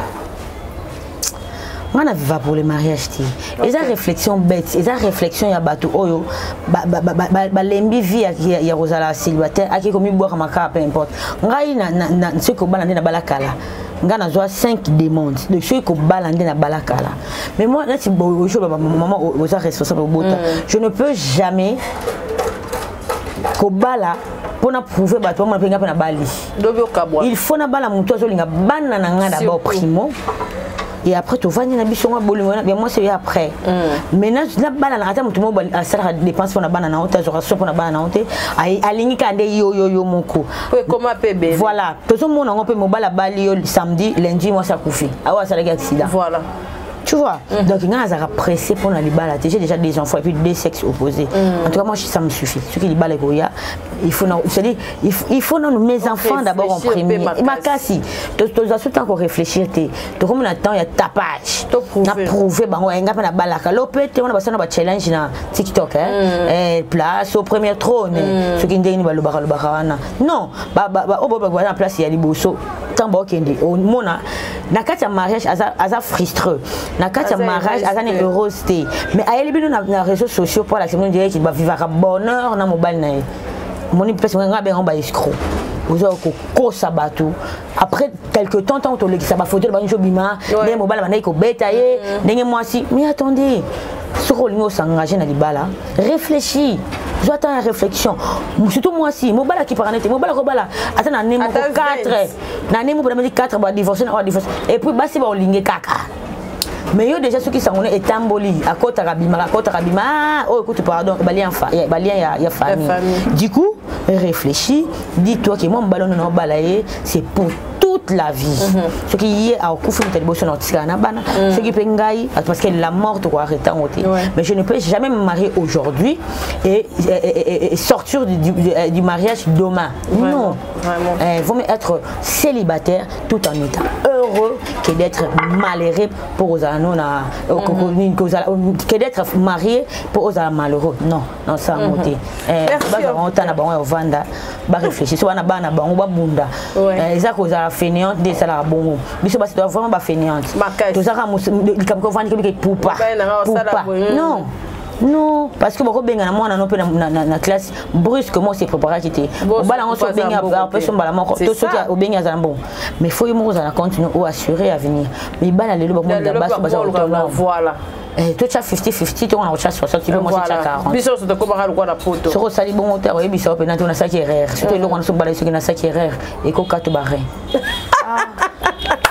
nga na viva pour le mariage te. Eza réflexion bête, eza réflexion ya bato oyo balembi vie ya kozala célibataire, aki komibwaka makaka, peu importe. Ngai soki kobala nde nabala kala, nga nazwa 5 demandes. Donc soki kobala nde nabala kala. Mais moi, neti mama oza responsable obota, je ne peux jamais kobala mpona prouver bato bamona mpe nga mpe nabali. Il faut nabala motu azolinga bana na nga d'abord primo, et après tovandi na biso ngo bolingo ya mwasi oyo après. Mais nabala na ata motu moko asalaka dépense mpona bana na yo te, azwaka so mpona bana na yo te, alingi kaka nde yo yo yo moko. Voilà, tozomona yango mpe, mobali abali yo samedi, lundi mwasi akufi, awa asalaki accident. Voilà. Tu vois, donc nga nazalaka pressé pour na libala te. J'ai déjà des enfants et puis deux sexes opposés. En tout cas, moi, ça me suffit. Soki libala ekoya, il faut, c'est-à-dire il faut non, mes enfants d'abord en premier. Makasi tozwa so temps réfléchir te, tokomi na temps ya tapage, na prouver bango nga mpe nabalaka lo mpe te. Wana basala ba challenge na TikTok, place au premier trône, soki ndenge nini balobaka lobaka wana, non, oyo baza na place ya liboso, ntango baokende omona na kati ya mariage aza frustré, na kati ya mariage aza ni heureuse te, mais ayeli bino na réseaux sociaux mpo alakisa bino direct bavivaka bonheur na mobali na ye. Omoni place nga bengango ba escroc, oza kokosa bato. Après quelque temps, ntango tolekisa bafoto na bango obima, ndenge mobali bandaki kobeta ye, ndenge mwasi. Mais attendez, soki olingi osengage na libala, réfléchis, zwa temps ya réflexion. Surtout mwasi, mobali akipaka nete mobali akobala ata na ne moko 4, na ne moko 4, badivorce na badivorce, et puis basi baolinge kaka. Mais yo déjà, soki sango etamboli, akotaka bimaka, akotaka bima, oyo kutu pardon, balien balien ya famille. Du coup, réfléchis, dis-toi que moi, mobali ono naobala ye, c'est pour toute la vie. Soki ye akufi, moto ya liboso na otikala na bana, soki mpe ngai, parce que la mort tokoarrêter yango te. Mais je ne peux jamais me marier aujourd'hui et sortir du mariage demain. Vraiment, non, vraiment. Vaut mieux être célibataire tout en étant heureux que d'être malheureux pour ozala no na que d'être marié pour ozala malheureux. Non, non, ça yango te. Bazala otana bango ya ovanda, baréfléchir so bana, bana bango babunda. Eza kozala fainéante nde esalaka bongo. Biso basi toza vraiment bafainéante, tozalaka likambo kovandi kobika epupa pupa. Non, non, parce que bakobengana mwana no mpe na classe brusquement, se préparaki te. Mobala yango so obengi apesi mbala moko to soki obengi azala mbongo, mais faut ye moko ozala na compte no oassurer avenir. Mibala lelo bakomoninga basi baza autonome. Totya 50-50, tokona kotya 60 mpe mwasi tya 40. Biso nyonso tokomaka lokwa na poto. Soki osali bongo te, akoyebisa yo mpena te nasalaki erreur. Surtout eloko wana, soki obala, soki nasalaki erreur, ekokato barin.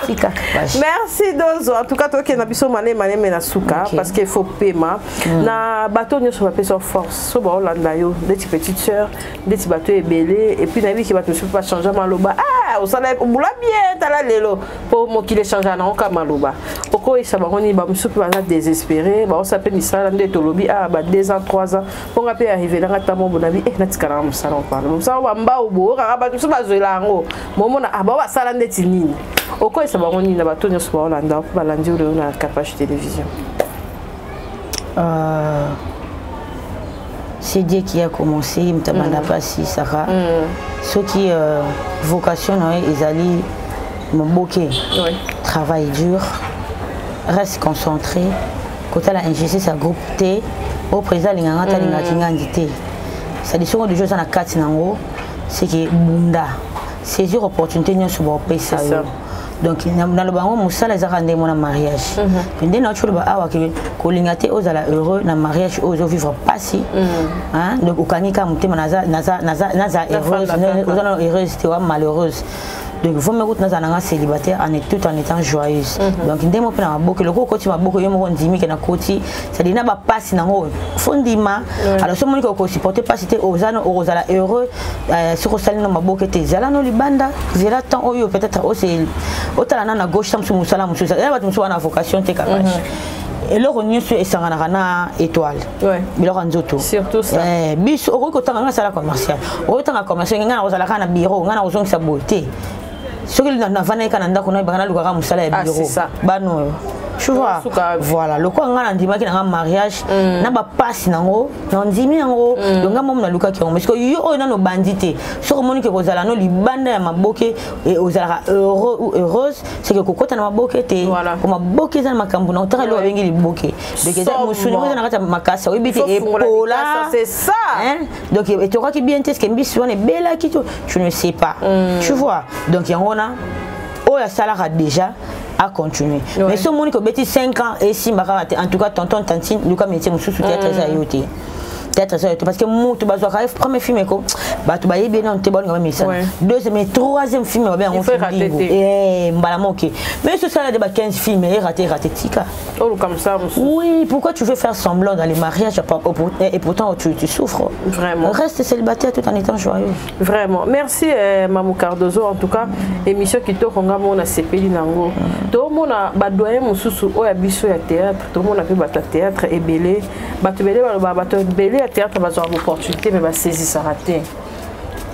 Tika. Merci Dozo. En tout cas, tokende biso mane mane me na suka okay. Parce qu'il faut pema. Na bato nyonso bapesa force. So baolanda yo, ndeti petite sœur, ndeti bato ebele et puis nayebi ke bato mosusu bachange maloba. Ah, osala obula bien tala lelo po mokili echange na oka maloba. Okoyisa bango nini ba mosusu mpe baza désespéré, baosala mpe misala nde tolobi ah ba 2 ans, 3 ans. Mpo nga mpe arrivé nanga ntango moko nabi eh natikala na mosala opala. Mosala bambao bo kaka bato mosusu bazwela yango. Momona ah bao basala ndeti nini. Okoyisa bango nini na bato nyonso baolanda mpo balandi oyo na Capage Télévision. C'est Dieu qui a commencé, mtabanda pasi saka. Ceux qui vocation na ezali moboke. Travail dur, reste concentré. Kotala injustice ya groupe T, au président linganga ta lingaki ngandi te. Ça dit soko déjà na kati nango, c'est que bunda saisir opportunité nyonso ba opesa yo. Donc naloba yango mosala ezaka ndenge mona mariage nde na oloba awa ke kolinga te ozala heureux na mariage oyo ozovivre mpasi, donc okangi kaka motema naza heureuse, oza nano heureuse te, wa malheureuse. Donc vaut mieux kutu nazala nanga célibataire en tout en étant joyeuse. Donc nde mo mpe na maboko eloko okoti maboko yo moko ndimi ke na koti, c'est-à-dire na bapasi nango fo ndima. Alors so omoni ke okosupporte pasi te, oza okozala heureux soki osali na maboko te, ezala no libanda, zela temps oyo peut-être otala na na gauche ta mosusu mosala mosusu eza bato mosusu wana vocation te kaka eloko nyonso esanganaka na étoile biloko ya nzoto. Biso okoki kotanga ngai asala commercial, okoki kotanga commercial, ngai nakozala kaka na bureau, ngai nakozongisa boye te. Soki navandaki kaka na ndako nayebaka nalukaka mosala ya bureau bano oyo, tu vois. Voilà, lokola ngai nandimaki nanga mariage na bapasi nango, nandimi yango, donc ngai momo nalukaki yango. Mais yo oyo nano obandi te, soki omoni ke kozala no libanda ya maboke ozalaka heureux ou heureuse, c'est que kokota na maboke te, po maboke eza na makambo na otaka eloko babengi liboke, donc eza mosuni eza na kati ya makasi, oyebi te epola, donc etokaki bien te, ce mbisi wana ebelaki, tu ne sais pas, tu vois. Donc yango wana oyo asalaka déjà a continuer. Mais so omoni kobeti 5 ans esimba kaka te, en tout cas tonton, tantine, luka métier mosusu, théâtre eza yo te, théâtre eza yo te, parce que mutu bazwaka premier film eko bato bayebi ye nano te, balinga bamesana, deuxième et troisième film babe yango bingo mbala moke. Mais so osala de ba 15 film eraté raté, tika. Oui, pourquoi tu veux faire semblant dans les mariages et pourtant tu souffres? Vraiment. Reste célibataire tout en étant joyeux. Vraiment. Merci Mamou Cardozo. En tout cas, émission qui te rend mon sepeli nango. Tout le monde a badoyen mususu oya biso ya théâtre, tout le monde a fait bata théâtre ebele. Bato ebele ba bato ebele ya théâtre bazo opportunité mais ba saisir raté.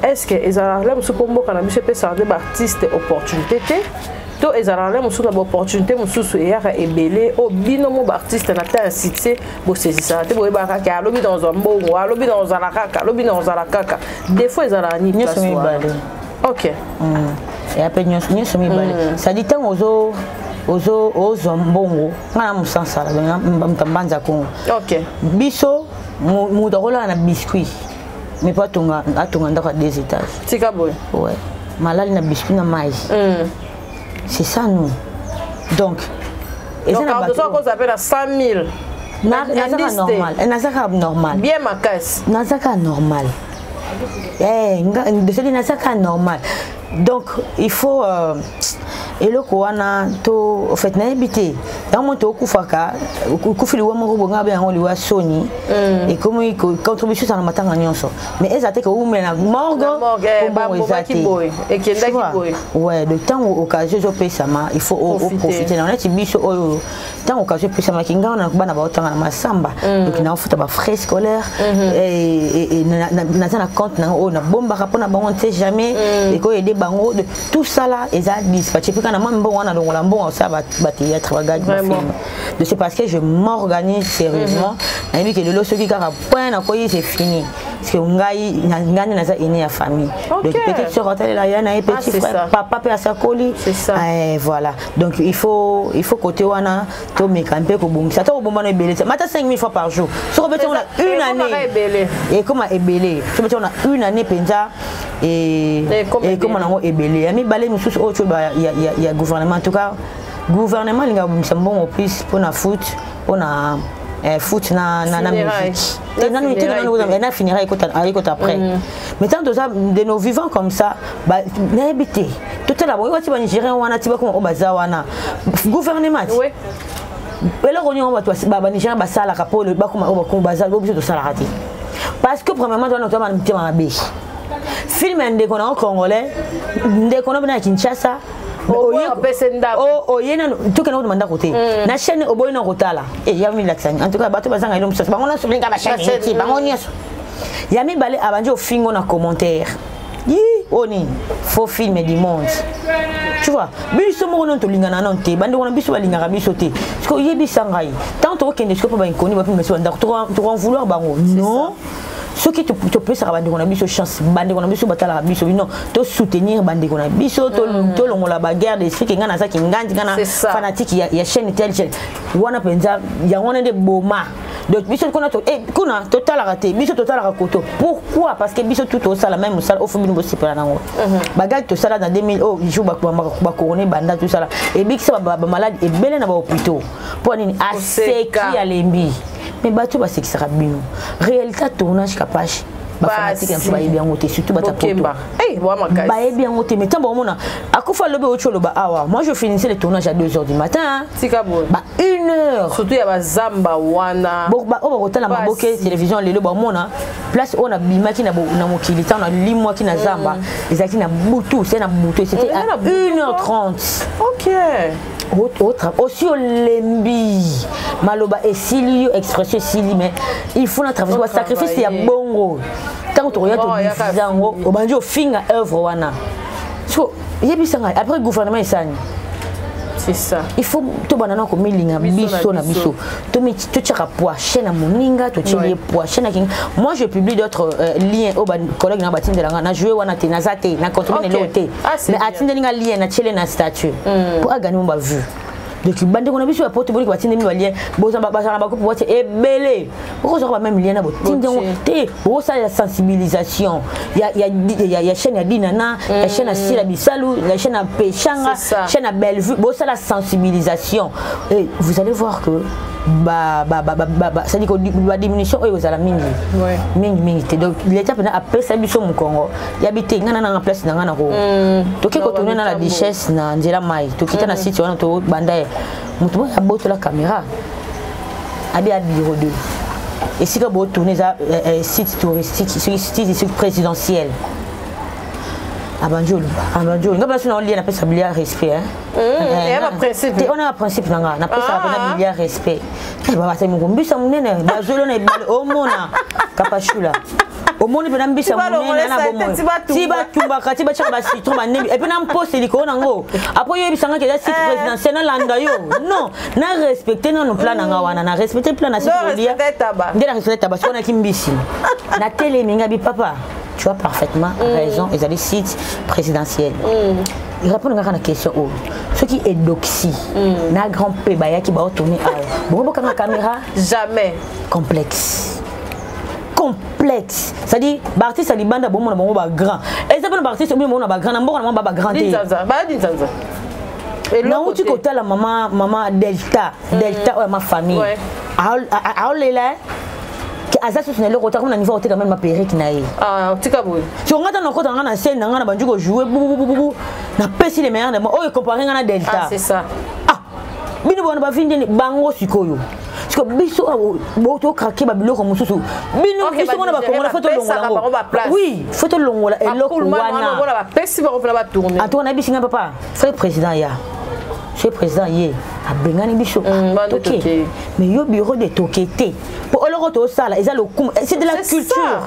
Est-ce que ezala la mususu mboka na biso pesa ba artiste opportunité te? To ezalaka na mosusu na baopportunité mosusu eyaka ebele oyo bino mo baartiste na ta ya succès bosezisaka te, boyebaka kaka alobi na ozwa mbongo, alobi na ozala kaka, alobi na ozala kaka. Défaut ezalaka nini? Nyonso mibale. Eya mpe nyonso mibale, c'est-à-dire ntango ozo ozwa mbongo, nga na mosansala moto mbanza Kongo, biso moto akolala na biscuit mais po atonga ndako ya deux étages. Tika boye. Ouais, malali na biscuit na mai, c'est ça nous. Donc eza na bato akoza mpe na 100 000. Nazaka normal, nazaka normal. Bien makasi. Nazaka normal, cest nazaka normal. Donc il faut eloko wana to en fait nayebi te yango moto okufaka okufi liwa moko bonga be yango liwa soni ekomi contribution ezala na matanga nyonso, mais eza te ke oumela na morgue po eza te. Ouais, donc ntango occasion ezopesama, il faut oprofite na neti biso oyo ntango occasion epesamaki ngai wana bana baotanga na masamba, donc naofuta bafrais scolaire, naza na compte nango oyo nabombaka mpona bango, ne jamais ekoyede bango. Tout ça là eza dispatché mpe kaka na mwa mbongo wana longola mbongo osala bathéâtre, bagadi, bafilm. Donc c'est parce que je m'organise sérieusement, nayebi ke lelo soki kaka point nakoyi, c'est fini, parce que ngai ngai nde naza aîné ya famille, donc petite soeur atalela ya na ye, petit frère, papa mpe asakoli, voilà. Donc il faut côté wana tomeka mpe kobongisa ata kobombana ebele te, mata 5000 fois par jour, soki obeti yango na une année ekoma ebele, soki obeti yango na une année mpenza ekoma nango ebele. Ya mibale mosusu oyo tyo ya gouvernement, en tout cas gouvernement alingaka kobimisa mbongo plus mpona foot, mpona Eh, foot na, na, na musique te nanu te nanu na funérailles ekota ekota après mm. Mais tant toza de nos vivants comme ça, nayebi te, totala boye wati banigérien wana ti bakoma oyo baza wana gouvernement ti eloko nini bato banigérien basalaka mpo bakoma oyo bakoma baza bo biso tosalaka te, parce que premièrement towana toza bana mitema mabe. Film ya ndeko na yo congolais, ndeko na bino ya Kinshasa, oye nano tokende kotuma ndako te mm. Na chaîne oboyi na kotala eh, ya milakisani. En tout cas bato bazanga elo mosusu, bango nyonso balinga bachaîne ti bango nyonso ya mibale abandi ofingo na commentaire yi oyo nini, faux film du monde, tu vois. Biso moko nano tolingana nano te, bandeko na biso balingaka biso te. Siko oyebisa ngai, tant tokokende siko mpo bainkoni bapima biso bandako, tokoen vouloir bango non. Soki topesaka bandeko na biso chance, bandeko na biso batalaka biso bino, tosoutenir bandeko na biso, tolongola baguerre d'esprit ke ngai nazaki ngandi, ngai na fanatique ya chaîne tel chaîne wana mpenza. Yango wana nde boma. Donc biso kuna eh, kuna totalaka te, biso totalaka koto. Pourquoi? Parce que biso tout tosala même mosala oyo bino bosepela nango. Bagage tosala na 2000 oyo jour bacorona ebanda, tosala ebikisa bamaladi ebele na bahôpitaux. Mpo nini? Aseki, alembi. Mais bato basekisaka bino, réalité tournage Kapache, bafanatike na biso bayebi yango te, surtout bato ya poto bayebi yango te. Mais ntango baomona akufa lobi, outi oloba awa, moi je finissais le tournage à 2 heures du matin. Tika boye. Ba 1 heure. Surtout ya bazamba wana. Oyo bakotala maboke télévision lelo, bamona place oyo nabimaki na mokili ntango nalimwaki na zamba, ezalaki na butu, se na butu, c'était à 1h30. Ok. Osi olembi, maloba esili yo, expression esili, mais il faut na traverse basacrifice ya bongo. Ntango tokoya todiffuse yango, obandi ofinga œuvre wana. So yebisa ngai, après gouvernement esani? C'est ça. Il faut tobanda na komilinga biso na biso, totiaka poids chaîne ya moninga, totieli ye poids chaîne ya kinga. Moi je publie d'autres liens oyo bacollègue na batindela nga na joue wana te, naza te na contribue na eloko te, mais atindeli nga lien, natiele na statut mpo agani mo bavue. Donc bandeko na biso ya poto, boliki batindemi balien, bazala na bagroupe wati ebele, okozwaka bameme lien na botindi yango te, bokosalela sensibilisation ya chaîne ya Dinana, ya chaîne ya Sila Bisalu, ya chaîne ya Peshanga, chaîne ya Bellevue. Bosala sensibilisation et vous allez voir que c'est-à-dire que badiminution oyo ezala mingi mingi mingi te. Donc l'état mpena apesa biso mokongo yabi te. Ngai nanga place na ngai na ko toke kotourne na la Duchesse na nzela mai, tokita na site wana, tobanda ye moto moko abotola caméra abi ya bureau 2 esika botourne eza site touristique, soki site présidentiel. Abandi oloba, abandi oloba, nga mpena so na olia, napesa bilia respect. Te, wana baprincipe na nga, napesaka mpena bilia respect. Babata moko mbisa monene bazweli na ebale, omona Kapashula, omoni mpena mbisa monene na bomoi ti batumbaka ti batiaka bacitron banembi et puis na mpose likolo nango. Apres oyebisangaki eza site présidentiel, nalanda yo non, na respecte nano plan na nga wana, na respecte plan na site kolia nde na respecte taba. Soki onaki mbisi natelemi nga bi papa, tu as parfaitement raison, ezali site présidentiel. Répondre kaka na question oyo: soki Edoxi na Grand P bayaki baotourne awa, bongo bokanga caméra? Jamais. Complexe, complexe, c'est-à-dire baartiste ya libanda bomona bango bagrand, eza mpona baartiste obi bomona bagrand na mboka na bango, ba bagrand te. Nauti kotala mama Delta, Delta oyo ya ma famille, aolela aza susu na eloko te, akoma na niveau oteka meme maperike na ye. Tika boye. So nga ntango nakota nga na scène na nga na bandi kojoue bubububu, napesi le meilleur de moi oyo compare nga na Delta. C'est ça. Ah, bino bona bavi ndeni bango sikoyo siko biso tokrake babiloko mosusu. Bino biso mona bakongola, faut tolongola yango. Oui, faut tolongola eloko wana. Wana. En tout cas nayebisi nga papa frère président ya soki président ye abengani biso, toke, mais yo bureau de toke te, mpo eloko tosala eza lokumu, c'est de la culture,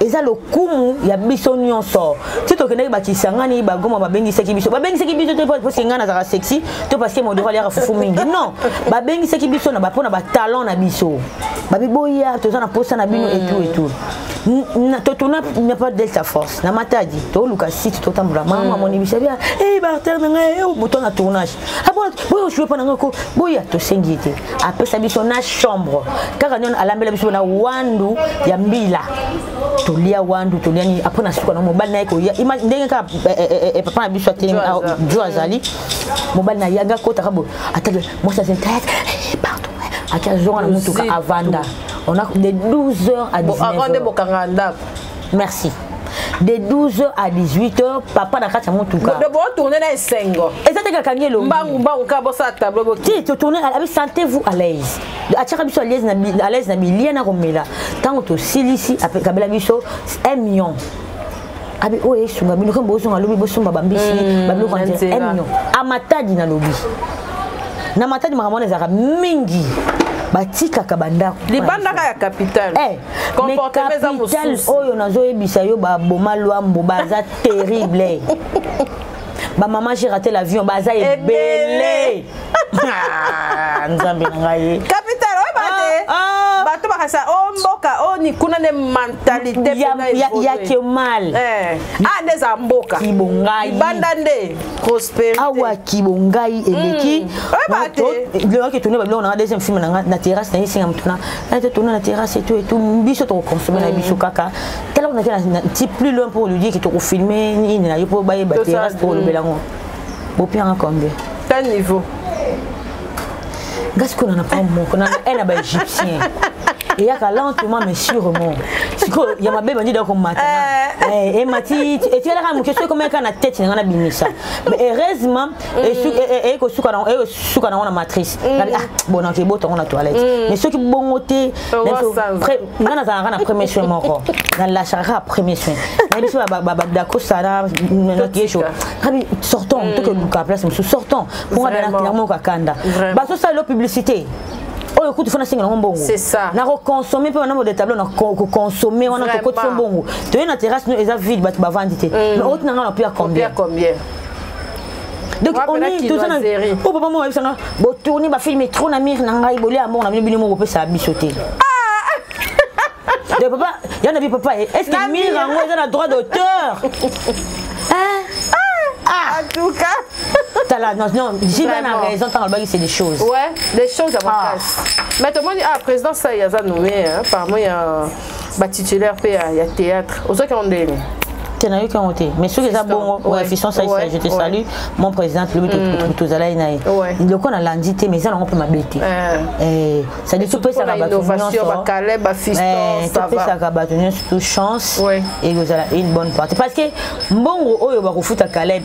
eza lokumu ya biso nyonso. Ti tokendaki bakisangani, bagoma babengisaki biso, babengisaki biso te parce ngai nazalaka sexy to parce que Modoro aliaka fufu mingi, non. Babengisaki biso na mpona batalent na biso, babi boya, toza na posa na bino et tout et tout. Totuna na pas Delta Force na Matadi, toluka site, totambola, mama amoni biso bia e barter na ngai moto na tournage boya ojoue mpo na ngai ko boya. Tosengi ye te, apesa biso na chambre kaka niono, alambela biso na wandu ya mbila, tolia wandu, tolia nini. Apres na suka na mobali na ye koya, ndenge kaka papa na biso atelemi jo azali mobali na ye, anga kotaka boye, atali mwasi azali, pardon. Aki azonga na motuka avanda. On a de 12h à 19h. Avant de bokanga ndako. Merci. De 12h à 18h, papa na kati ya motuka. De bo tourner na esengo. Eza te kakangi elongi. Mbangu mbangu ka bosa tableau bo. Ti to tourner abi sentez-vous à l'aise. Atiaka biso à l'aise na à l'aise na bilia na komela. Tango to silisi akabela biso 1 million. Abi oyo esunga bino kembo bozonga lobi bosomba bambisi babiloko ya nzela 1 million. Amatadi na lobi. Na matadi makambo wana ezalaka mingi. Batikaka bandako libandaka ya capitale eh, comportement eza mosusu oyo nazoyebisa yo baboma lwambo baza terrible. Bamama j'ai raté l'avion baza ebele. Nzambe na ngai. Capitale oyo bate bato bakasa o mboka o ni kuna ne mentalité ya kemal. Ah nde eza mboka kibongai libanda nde prospérité awa kibongai eleki. Oyeba te. Lelo tourner babiloko na deuxième film na na terrasse na yesinga moto na na te tourner na terrasse et tout et tout biso tokoconsommer na biso kaka tala on na ti plus loin pour lui dire que tokofilmer nini na yo po bayeba terrasse pour lobela ngo bopianga combien quel niveau nga sikoyo na na moko na na ba égyptien eyaka lentement mais sûrement sikoyo ya mabe bandi da komata emati etikalaka moke soki komeka na tete na nga nabimisa mais heureusement ekosuka nango na matrice. Ah bon, nakebota yango na toilette mais soki bongo te nga nazalaka na premier soin moko nalashaka kaka premier soin na biso badakosala nakesho rabi sortons tokeluka place mosusu sortons mponga moko akanda bazosala lo publicité oyo kutu fana senga nango mbongo nakokonsome mpe wana mode tableau nakokonsome wana tokotisa mbongo toye na terrasse no eza vide bato bavandi te mais oti na nga na pia combien. Donc on est tous na oh papa mo bayebisanga botourne bafilme trop na mire na ngai bolia mbongo na bino bino moko bopesa biso te. De papa ya na bi papa est-ce que mire yango eza na droit d'auteur? Hein? Ah, en tout cas. Tala, non, non, j'ai bien raison, tant que c'est des choses. Ouais, des choses à ah. Mais tout le monde, ah, président, ça, il y a ça nommé, hein, apparemment, il y a un titulaire, il y a théâtre. Aux autres qui ont des. Nayoki yango te mais soki eza bongo fiston saisa je te salue mon président lobi tozalaki na ye loko nalandi te mais eza nango mpe mabe te c'est-à-dire topesaka bato nyonso topesaka bato nyonso tout chance ekozala une bonne partie parce que mbongo oyo bakofuta Caleb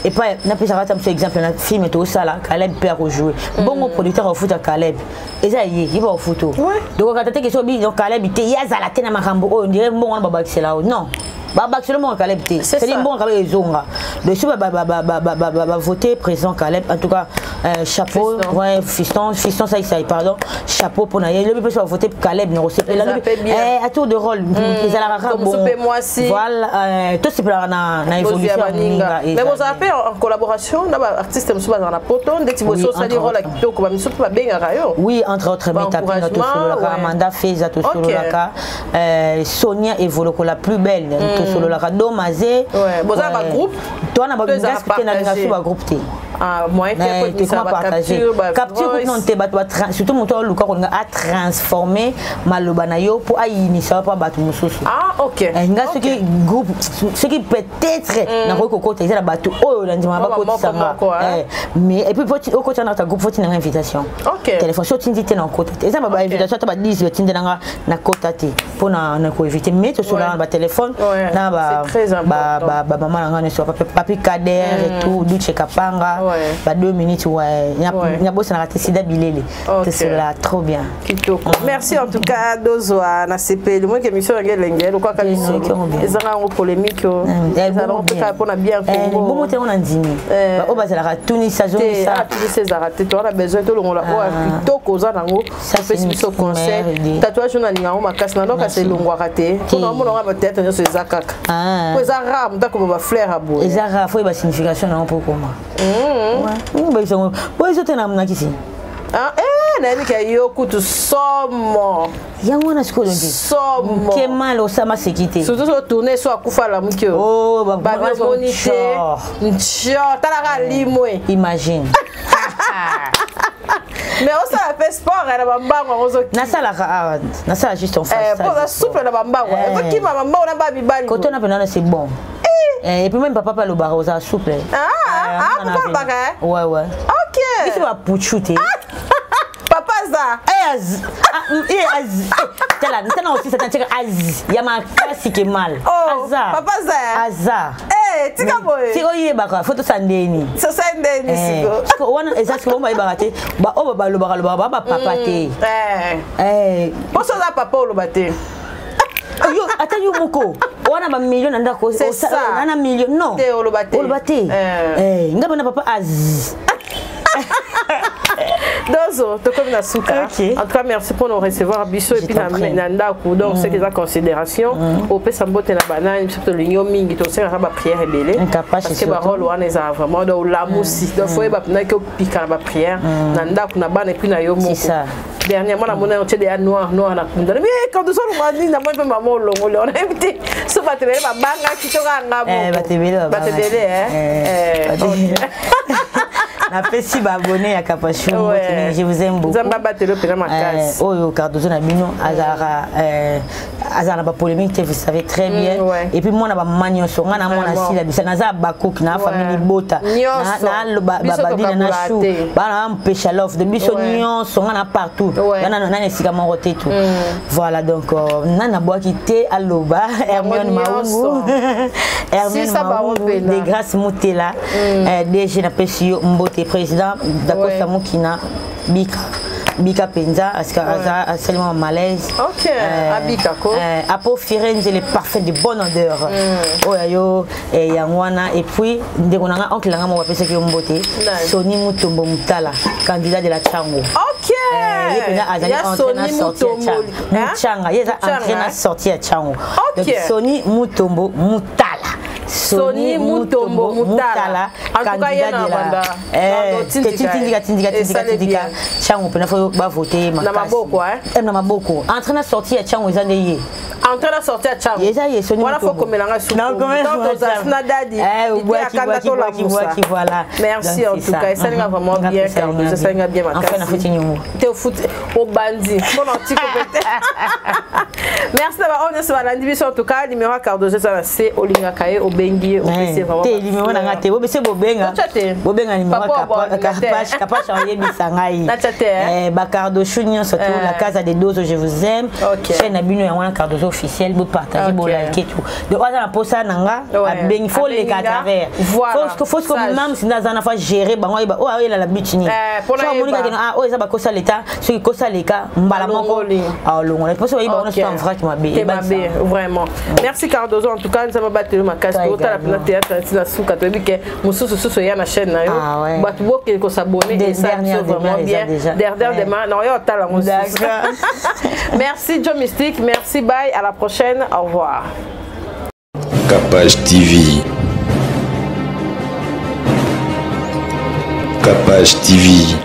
epai napesaka ata mosu exemple na film tosala Caleb mpe akojoue mbongo producteur akofuta Caleb eza ye ye bakofuta donc kata te question bi donc Caleb te ye azala te na makambo oyo ndire mbongo wana babakisela oyo non babakisela mbongo Caleb te c'est-à-dire mbongo Caleb ezonga donc soki bavote président Caleb en tout cas chapeau ouais fiston fiston ça pardon chapeau mpona ye lobi mpe so bavote Caleb na kosepela à tour de rôle ezalaka kaka bon voilà tosepelaka na évolution ya moninga. Mais bozala mpe en collaboration na baartiste mosusu bazala na poto ndeti boso osali rôle ya kitoko bamisusu mpe babengaka yo. Oui, entre autres Metapinga tosololaka, Amanda Feza tosololaka, Sonia Evoloko la plus belle tosololaka, Domaze. Bozala bagroupe? Towana te nalinga so bagroupe te. Ah, moyen te comment partager capture kutu non te bato surtout moto aluka kolinga atransformer maloba na yo mpo ayinisa mpo bato mosusu. Ah ok. Nga soki groupe soki peut-être nakoki kokota eza na bato oyo na ndima bakotisanga mais et puis okota na ta groupe foti nanga invitation téléphone so otindi te na okota te eza ba invitation ata ba 10 batindi nanga na kota te mpo na koevite mais tosolaka na batelefone na bamama na nga nyonso papi Kader et tout Duche Kapanga ba 2 minutes ouais nyabosanaka te sida bilele tosololaka trop bien. Kitoko, merci en tout cas dozwa na sepeli moke émission yango elenge lokwaka lisolo ezanga yango polémique ezalaka mpe kaka mpona bien Congo bongo te ngo na ndimi oyo bazalaka tunisa zongisa tunisa ezalaka te toza na besoin tolongola oyo kitoko oza nango opesi biso conseil tatouage oyo nalinga yango makasi na ndokasi elongwaka te mpona omona ngo bateatre nyonso eza kaka po eza rare moto akoma bafleur ya boye. Eza rare fo yeba signification nango mpo okoma boyeso te na nakisi. Nayebi ka yo kutu somo. Yango wana sikoyo somo kemal osama seki te. Surtout so tourne so akufa alamuki oyo babimoni te ntio talaka limwe. Imagine. Mais osala mpe sport na bambango yango ozoki nasalaka awa nasala juste en face. Mpo oza souple na bambango ezokima bambango na bamibali. Kote na mpena c'est bon. Et puis même papa alobaka ozala souple. Ah, papa alobaka? Ouais. Ok. Biso bapuchu te. Papa aza. Eh, az. Ah, eh, az. Eh, tala, tala aussi ça tient az. Ya makasi ke mal. Oh, aza. Papa aza. Aza. Eh, tika boye. Siko yebaka, faut tosa ndeni. Sosa ndeni eh, siko. Siko wana eza siko bomba yebaka te. Ba oyo balobaka lobaka ba ba papa te. Eh. Eh. Poso za papa oloba te. Yo ata yo moko wana ba million na ndako na million non. Te oloba te. Oloba te. Eh, nga bana papa az. Dozo, tokomi na suka. Okay. En tout cas, merci pour nous recevoir biso et puis na na ndaku. Donc c'est eza considération. Opesa mbote na banani biso tolingi yo mingi tosengaka ba prière ebele. Parce que ba rôle wana eza vraiment donc lamusi. Donc faut yeba mpena ke opika na ba prière na ndaku na bana et puis na yo moko. Dernièrement namoni yango tie deya noir noir na kunda mais quand tozoloba nini namoni mpe mama olongoli onayebi te so bato ebele babangaki to kaka nga bato ebele bato ebele napesi baabonné ya Kapashu mbote, je vous aime beaucoup. Nzambe abateli mpena makasi. Oyo Cardozo na bino azalaka azala na bapolémique te, vous savez très bien. Et puis mwana bamama nyonso, nga na mwana sila bisa naza bakoki na famille libota babadina na chou bana bampesha love de biso nyonso, nga na partout nana esika moko te tout. Voilà, donc nani nabwaki te aloba Hermione Maungu, Hermione Maungu de Grâce Mutela, DG, napesi yo mbote. Président Dacosta Mokina, bika bika mpenza aza asali mwa malaise. Ok, abika ko. Apo Firenze, le parfum de bonne odeur oyo yo yango wana. Et puis ndeko na nga, oncle na nga moko apesaki yo mbote, Soni Mutombo Mutala, candidat de la Chango. Ok. Ye mpenza azali entrée na sortie ya Muchanga, ye eza entrée na sortie ya Chango. Donc Soni Mutombo Mutala. Soni Mutombo Mutala, candidat de la tindika tindika tindika tindika Chango mpena faut bavote ye. Na maboko. Na maboko, entrée na sortie ya Chango eza nde ye. Entrée na sortie ya Chango eza ye, Soni. Wana faut komelanga supu na dadi. Bwaki bwaki bwaki, voilà. Merci en tout cas, esalinga vraiment bien, Cardozo, esalinga bien makasi. Enfin nafuti nyongo. Te ofuti, obandi mpona otiko pete. Merci na baoyo nyonso balandi biso. En tout cas, numéro ya Cardozo eza na se, olingaka ye, obengi ye, opesi vraiment. Te, numéro na nga te, bobese bobenga bobenga numéro Kapache. Kapache oyebisa ngai bacardochu nyonso to la Casa de Dozo, je vous aime. Chaîne na bino yango wana, Cardozo officiel, bopartage, bolike tout. Donc aza na posa na nga, abengi, faut leka à travers, faut que même si naza na fa gérer bango, ayeba oyo ayelala but nini. So amoni kaka ah, oyo eza bakosa leta, soki kosa leka mbala moko alongola, mposo bayeba wana soki en vrac mabe. Mabe vraiment. Merci Cardozo, en tout cas Nzambe abateli makasi. Totala mpena théâtre ntina suka, toyebi ke mosusu susu eya na chaîne na yo, bato bokende kosabonner, esala biso vraiment bien. Derrière demain na oyo otala yango. Merci Joe Mystique, merci, bye, à la prochaine, au revoir. Capage TV. Capage TV.